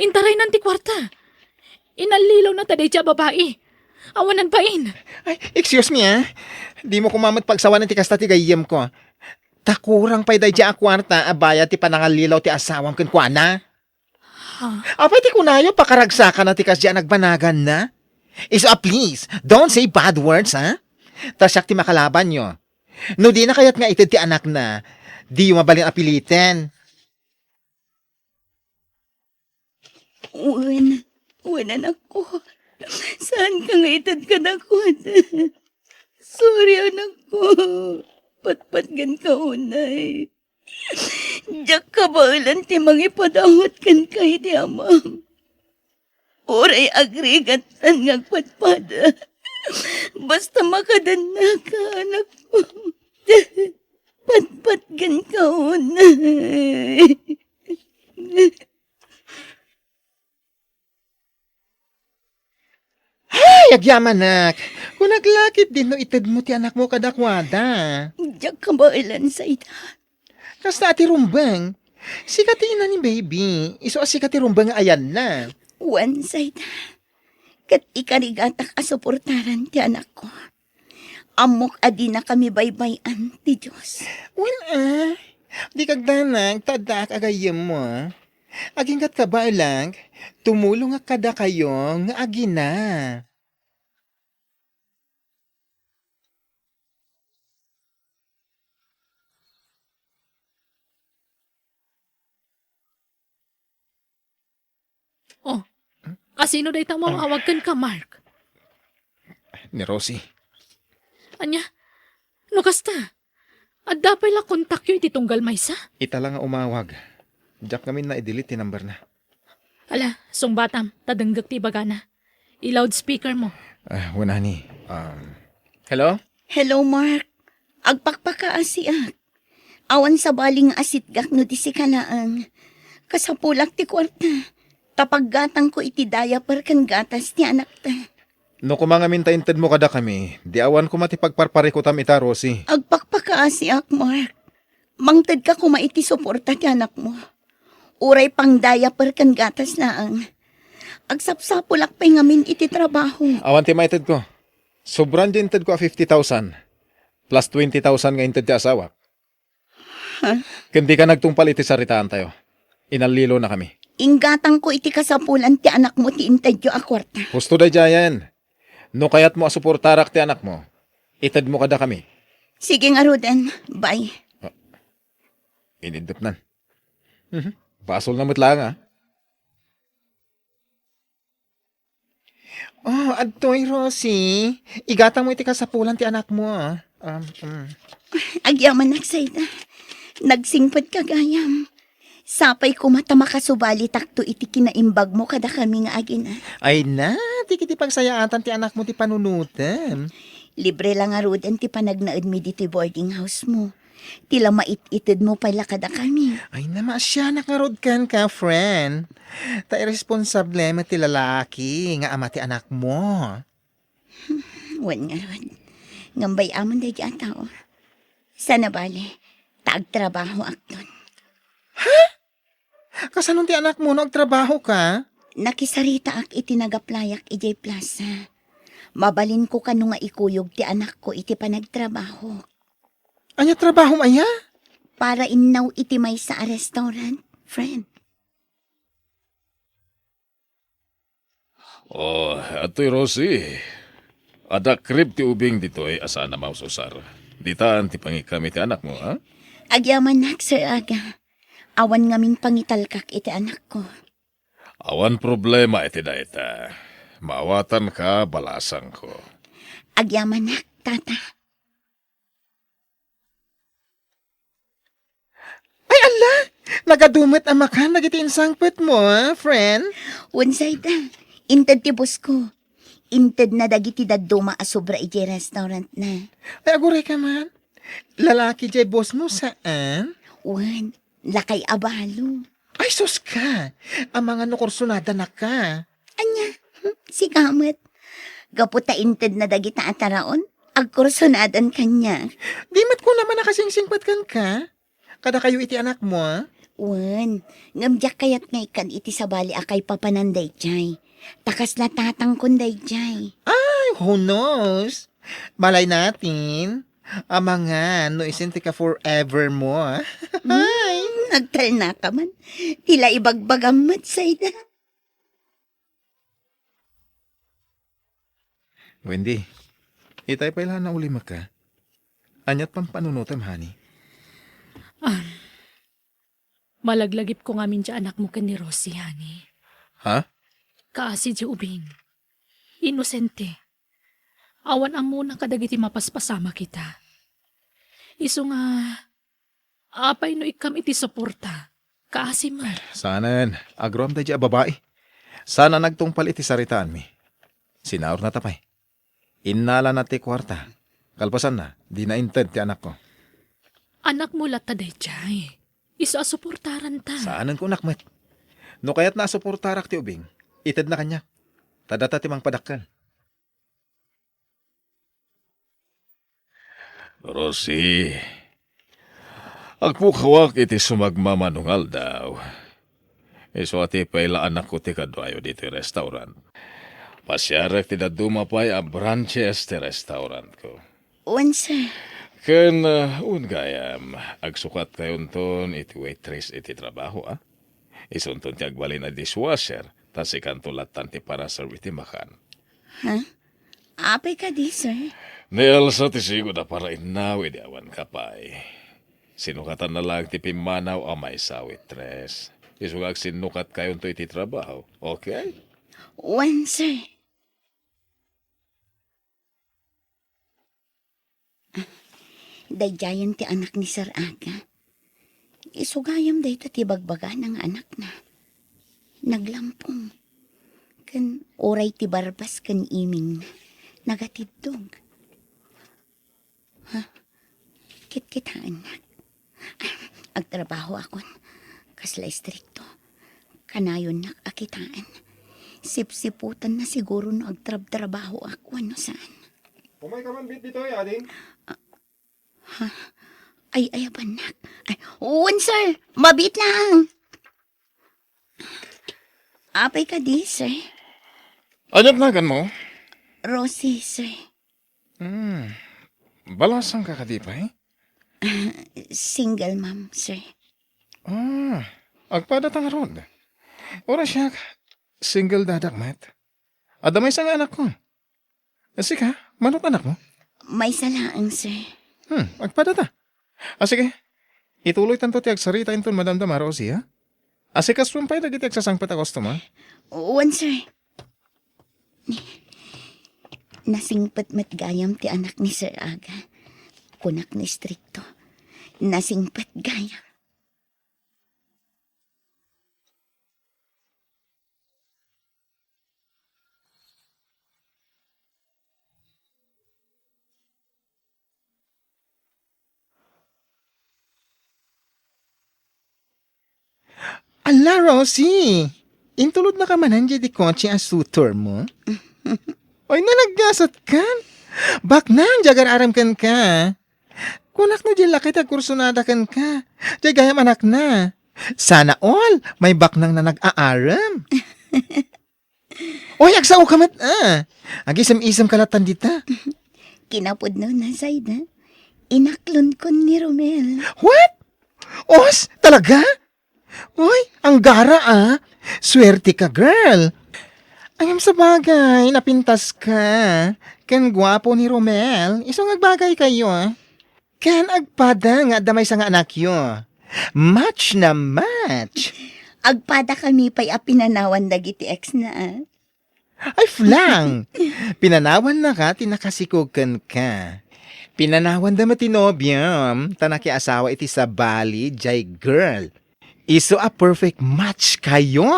Intaraynan ti kuarta. Inallilawna ta daydiay a babai. Awanan bain. Ay, excuse me, ah. Dimo koma met pagsawanen ti kasta ti gayyemko. Ta kurang pay daydiay a kuarta a bayad ti panangallilaw ti asawam kenkuana. Ha? Apay ti kunayo, pakaragsakana ti kasdiay a nagbanaganna? Isu a, please, don't say bad words, ha? Ta siak ti makalabanyo. No dina kayat nga ited ti anakna, diyo mabalin a piliten. Wen, wen, anakko. Saanka nga ited kadakuada. Sorry, anakko. Patpatgenka unay. Diak kabaelan ti mangipadawat kenka iti amam. Uray agrigat tan nga agpadpada. Basta makadannaka, anakko. Patpatgenka unay. Ay, agyamanak! Kunak la ketdin no itedmo ti anakmo kadakuada. Diak kabaelan, Zayda. Kasta a ti rumbeng. Sika ti ina ni baby. Isu a sika ti rumbeng nga ayanna. Wen, Zayda. Ket ikarigatak a suportaran ti anakko. Ammok a dinakami baybay-an ti Dios. Wen, ah, dika agdanag ta addaak a gayyemmo, ah. Aginggatka baelan, tumulongak kadakayo nga agina. Oh, asino dayta a mangawag kenka, Mark? Ni Rosie. Ania? No kasta, adda pay la kontakyo iti tunggal maysa? Ita la nga umawag. Diak ngamin na-delete ti number na. Ala, sungbatam, ta denggek ti ibagana. I-loudspeaker mo. Ah, wen, honey. Um, hello? Hello, Mark. Agpakpakaasiak. Awan sabali nga asitgak no di sika laeng. Kasapulak ti kuarta. Ta paggatangko iti diaper ken gatas ti anakta. No koma ngamin ta intedmo kadakami, di awan koma ti pagparparikutam ita, Rosie. Agpakpakaasiak, Mark. Mangtedka koma iti suporta ti anakmo. Uray pang-diaper ken gatas laeng. Agsapsapulak pay ngamin iti trabaho. Awan ti maitedko. Sobran ti intedko a fifty thousand, plus twenty thousand nga inted ti asawak. Ha? Ken dika nagtungpal iti saritaantayo. Inallilonakami. Inggatangko iti kasapulan ti anakmo ti intedyo a kuarta. Husto daydiayen. No kayatmo a suportarak ti anakmo, itedmo kadakami. Sige ngaruden. Bye. Ah, inindepnan. Mhm. Basolna met laeng, ah. Oh, adtoy, Rosie. Igatangmo iti kasapulan ti anakmo, ah. Um, mm. Agyamanak, Zayda. Nagsingpetka gayam. Sapay koma ta makasubalitakto iti kinaimbagmo kadakami nga agina. Ay na, ti kiti pagsayaatan ti anakmo ti panunotem. Libre la ngaruden ti panagnaedmi ditoy boarding house mo. Ti la mait-itedmo pay la kadakami. Ay na, maasianak ngarud kenka, friend. Ta irresponsable met ti lalaki nga ama ti anakmo. Wen ngarud, ngem bay-amon daydiay a tao. Sana bale, ta agtrabahoakton. Ha? Kasano ti anakmo no agtrabahoka? Nakisaritaak iti nag-applyak idiay plaza. Mabalinko kano nga ikuyog ti anakko iti panagtrabaho. Ania trabahom aya? Para innaw iti maysa a restaurant, friend. Oh, adtoy, Rosie. Adda krib ti ubing ditoy a saan a maususar. Ditan ti pangikkam iti anakmo, ha? Agyamanak, Sir Aga. Awan ngamin pangitalkak iti anakko. Awan problema iti dayta. Maawatanka, balasangko. Agyamanak, Tata. Ay, alla! Nagadu met a makan dagiti insangpetmo, ah, friend? Wen, Zayda. Inted ti boss ko. Intedna dagiti dadduma a sobra idiay restaurantna. Ay, aguray ka man. Lalaki diay boss mo, saan? Wen, lakay a balo. Ay, sus ka! Amangan no kursunada na ka. Ania, sika met. Gapu ta intedna dagita a taraon, agkursunadan kaniak. Di met kunam a nakasingsingpet kenka? Kadakayo iti anakmo, a? Wen, ngem diak kayat nga ikkan iti sabali a kaipapanan daydiay. Ta kasla tatangkon daydiay. Ay, who knows? Malay natin. Amangan, no isin ti ka forever mo, a? Hmm, nagtalnaka man. Ti la ibagbagam met, Zayda. Wendy, itay pay la a naulimek ka. Aniat pampanunotem, honey? Ah, malaglagipko ngamin ti anakmo ken ni Rosie, honey. Ha? Kaasi ti ubing. Inosente. Awan ammona kadagiti mapaspasamak ita. Isu nga, apay no ikkam iti suporta? Kaasi met. Saanen, agroam daydiay a babai. Saan a nagtungpal iti saritaanmi. Sinaurna ta pay. Innalana ti kuarta. Kalpasanna, dina inted ti anakko. Anakmo latta daydiay. Isu a suportaranta. Saanen kunak met. No kayatna a suportarak ti ubing, itedna kaniak. Ta data ti mangpadakkel. Rosie, agpukawak iti sumagmamano nga aldaw. Isu a ti pay la anakko ti kaduayo ditoy restaurant. Pasiarek ti dadduma pay a branches ti restaurantko. Wen, sir. Ken, uh, un gayam, agsukatkayonton iti waitress iti trabaho, a? Isunton ti agbalin a dishwasher, ta sikanto lattan ti paraserve iti makan. Ha? Apay kadi, sir? Ni Elsa ti sigud a parainnaw idi awan ka pay. Sinukatanna laeng ti pimmanaw a maysa a waitress. Isu nga agsinnukatkayonto iti trabaho, okay? Wen, sir. Daydiayen ti anak ni Sir Aga. Isu gayam dayta ti bagbagana nga anakna. Naglampong. Ken uray ti barbas ken imingna, nagatiddog. Ha? Kitkitaennak. Agtrabahoakon. Kasla istrikto. Kanayonnak a kitaen. Sipsiputanna siguro no agtrabtrabahoak wenno saan. Umay ka man bit ditoy, ading? Ha? Ay, ay, abannak. Ay, wen, sir. Mabiit lang. Apay kadi, sir? Aniat naganmo? Rosie, sir. Hmm. Balasang ka kadi pay? Single mom, sir. Ah, agpada ta ngarud. Uray siak, single dadak met. Adda maysa nga anakko. Sika, mano ti anakmo? Maysa laeng, sir. Hmm, agpada ta. Ah, sige. Ituloytanto ti agsarita inton madamdama, Rosie, ha? Asikasuem pay dagiti agsasangpet a customer. Wen, sir. Nasingpet met gayam ti anak ni Sir Aga. Kunak no istrikto. Nasingpet gayam. Ala, Rosie! Intulodnaka manen diay kotse a suitor mo? Oy, nalaggasat kan? Baknang, diay agar-arem kenka. Kunak no diay laki ti agkursunada kenka. Diay gayam anakna. Sana all, may baknang na nag-aarem. Oy, agsao ka met, a. Agisem-isem ka lattan dita. Kinapudno na, Zayda. Inaklonkon ni Romel. What? Os, talaga? Oy, anggara, a. Suerte ka, girl. Ngem sabagay, napintas ka. Ken guapo ni Romel, isu nga agbagay kayo, a. Ken agpada nga adda maysa nga anakyo. Match na match! Agpada kami pay a pinanawan dagiti ex na, a. Ay, flang! Pinanawannaka ti nakasikog kenka. Pinanawanda met ti nobiam, ta nakiasawa iti sabali, jay girl. Isu a perfect match kayo!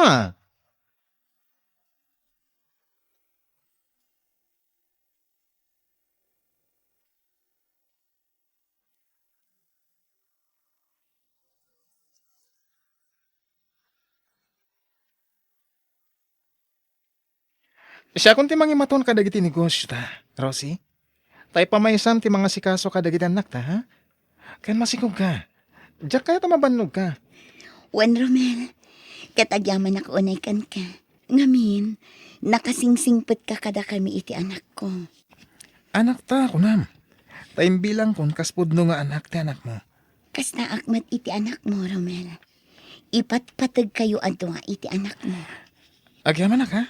Siakon ti mangimaton kadagiti negosiota, Rosie. Ta ipamaysam ti mangasikaso kadagiti annakta, ha? Ken masikogka. Diak kayat a mabannogka. Wen, Romel, ket agyamanak unay kenka. Ngamin, nakasingsingpetka kadakami iti anakko. Anakta, kunam. Ta imbilangkon kas pudno nga anak ti anakmo. Kastaak met iti anakmo, Romel. Ipatpategkayo a dua iti anakmo. Agyamanak, ha?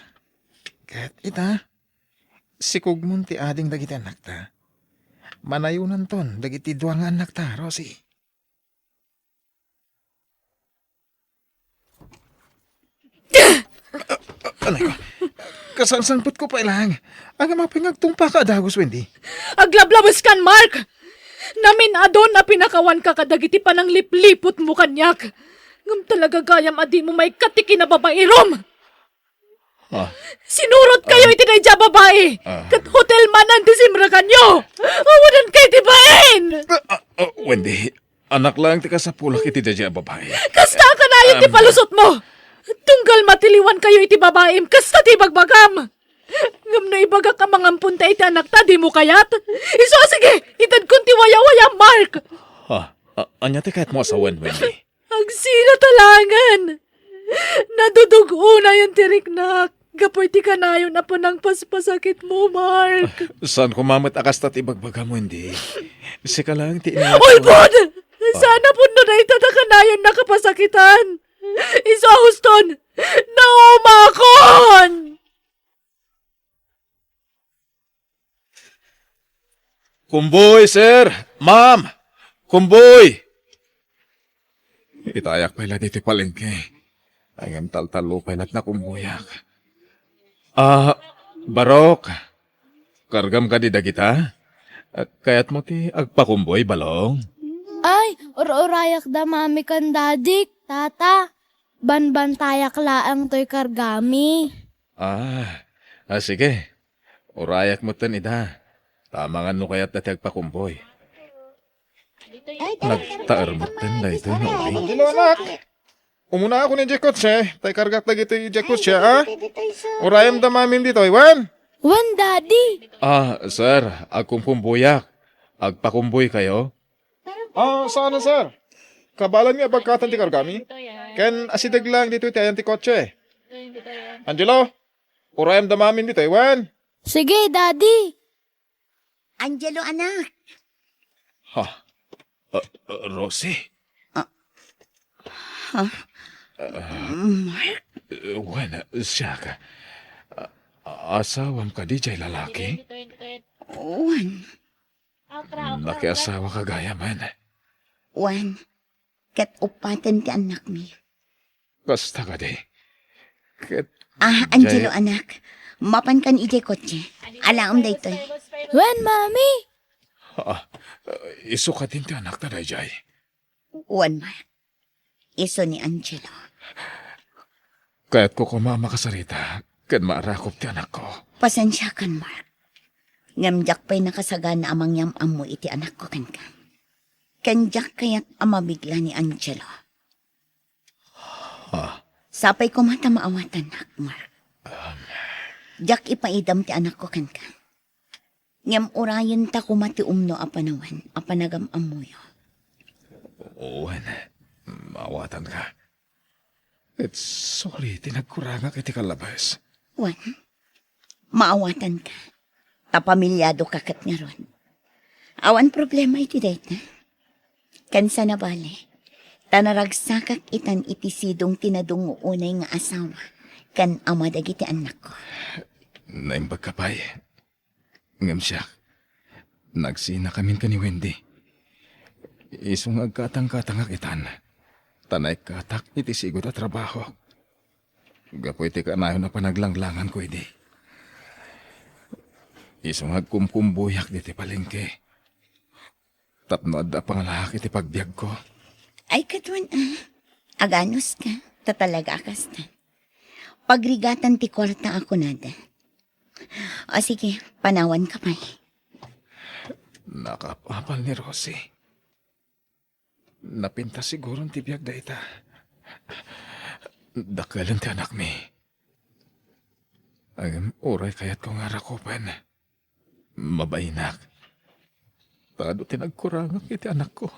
Ket ita, sikogmon ti ading dagiti annakta. Manayonanton dagiti dua nga annakta, Rosie. Anay ko. Kasangsangpetko pay lang. Ania pay nga agtungpaka a dagus, Wendy? Aglablabeskan, Mark! Namin-adon a pinakawanka kadagiti panangliplipotmo kaniak. Ngem talaga gayam a dimo maikkat ti kinababairom. Ah. Sinurotkayo iti daydiay a babai. Ah. Ket hotel manen ti simrekanyo. Awanan kay ti bain. Ah, ah, ah, Wendy, anak laeng ti kasapulak iti daydiay a babai. Kasta a kanayon ti palusotmo. Tunggal matiliwankayo iti babaim, kasta ti ibagbagam. Ngem no ibagak a mangamponta iti anakta, dimo kayat? Isu a sige, itedkon ti wayawayam, Mark. Ah, ah, ania ti kayatmo a sawen, Wendy? Agsina ta laengen! Nadudug-onayon ti riknak gapu iti kanayon a panangpaspasakitmo, Mark. Saan koma met a kasta ti ibagbagam, Wendy. Sika laeng ti inayat ko. Ulbod! Saan a pudno dayta ta kanayon nakapasakitan. Isu a huston, naumakon! Kumboy, sir! Ma'am! Kumboy! Itayak pay la ditoy palengke. Ngem taltallo pay la't nakumboyak. Ah, Barok, kargam kadi dagita? Ah, kayatmo ti agpakumboy, Balong? Ay, ur-urayak da mami ken dadik, tata. Banbantayak laeng toy kargami. Ah, ah, sige. Urayak metten ida. Ta amangan no kayatda ti agpakumboy. Nagtaer metten daytoy nga uri. Angelo, anak. Umuna ako ni Jekotse, tay kargak dagitoy Jekotse, a? Urayem da mamin ditoy, wen? Wen, Daddy. Ah, sir, agkumkumboyak. Agpakumboy kayo? Ah, saan, sir? Kabalan nga abagkatan ti kargami? Ken asideg lang ditoy ti ayan ti kotse. Angelo, urayem da mamin ditoy, wen? Sige, Daddy. Angelo, anak. Ha? Ah, ah, Rosie? Ah. Ha? Ah. Mark? Eh, wen, siak. Ah, asawam kadi jay lalaki? Wen. Nakiasawa ka gayamen? Wen. Ket uppaten ti annakmi. Kasta kadi. Ket Ah, Angelo, jay- anak. Mapankan idiay kotse. Alaem daytoy. Wen, Mami? Ah, isu kadin ti anakta dayjay? Wen, Mark. Isu ni Angelo. Kayatko koma a makasarita ken maarakop ti anakko. Pasensiakan, Mark. Ngem diak pay nakasagana a mangyam-ammo iti anakko kenka. Ken diak kayat a mabigla ni Angelo. Ah. Sapay koma ta maawatannak, Mark. Um. Diak ipaidam ti anakko kenka. Ngem urayenta koma ti umno a panawen a panagam-ammoyo. Wen, maawatanka. Ket sorry ti nagkurangak iti kallabes. Wen, maawatanka. Ta pamiliadoka ket ngarud. Awan problema iti dayta. Ken sana bale, ta naragsakak itan iti sidong ti nadungngo unay nga asawa ken ama dagiti annakko. Naimbagka pay. Ngem siak, nagsinakamin ken ni Wendy. Isu nga agkatangkatangak itan, ta naikkatak iti sigud a trabaho. Gapu iti kanayon a panaglanglanganko idi. Isu nga agkumkumbuyak diti palengke. Tapno adda pangalaak iti pagbiagko. Ay, kaduan, ah. Aganos ka. Ta talaga a kasta. Pagrigatan ti kuarta a kunada. O sige, panawan ka pay. Nakapapal ni Rosie. Napintas siguron ti biag dayta. Dakelen ti anakmi. Ngem uray kayatko nga rakupen, mabainak. Ta adu ti nagkurangak iti anakko.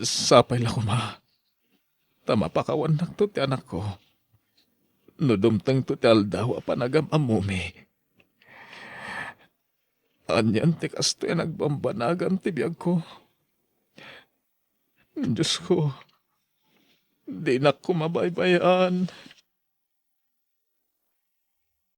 Sapay la koma ta mapakawannakto ti anakko no dumtengto ti aldaw a panagam-ammumi. Anian ti kastoy a nagbambanagan ti biagko? Diosko, dinak koma baybay-an.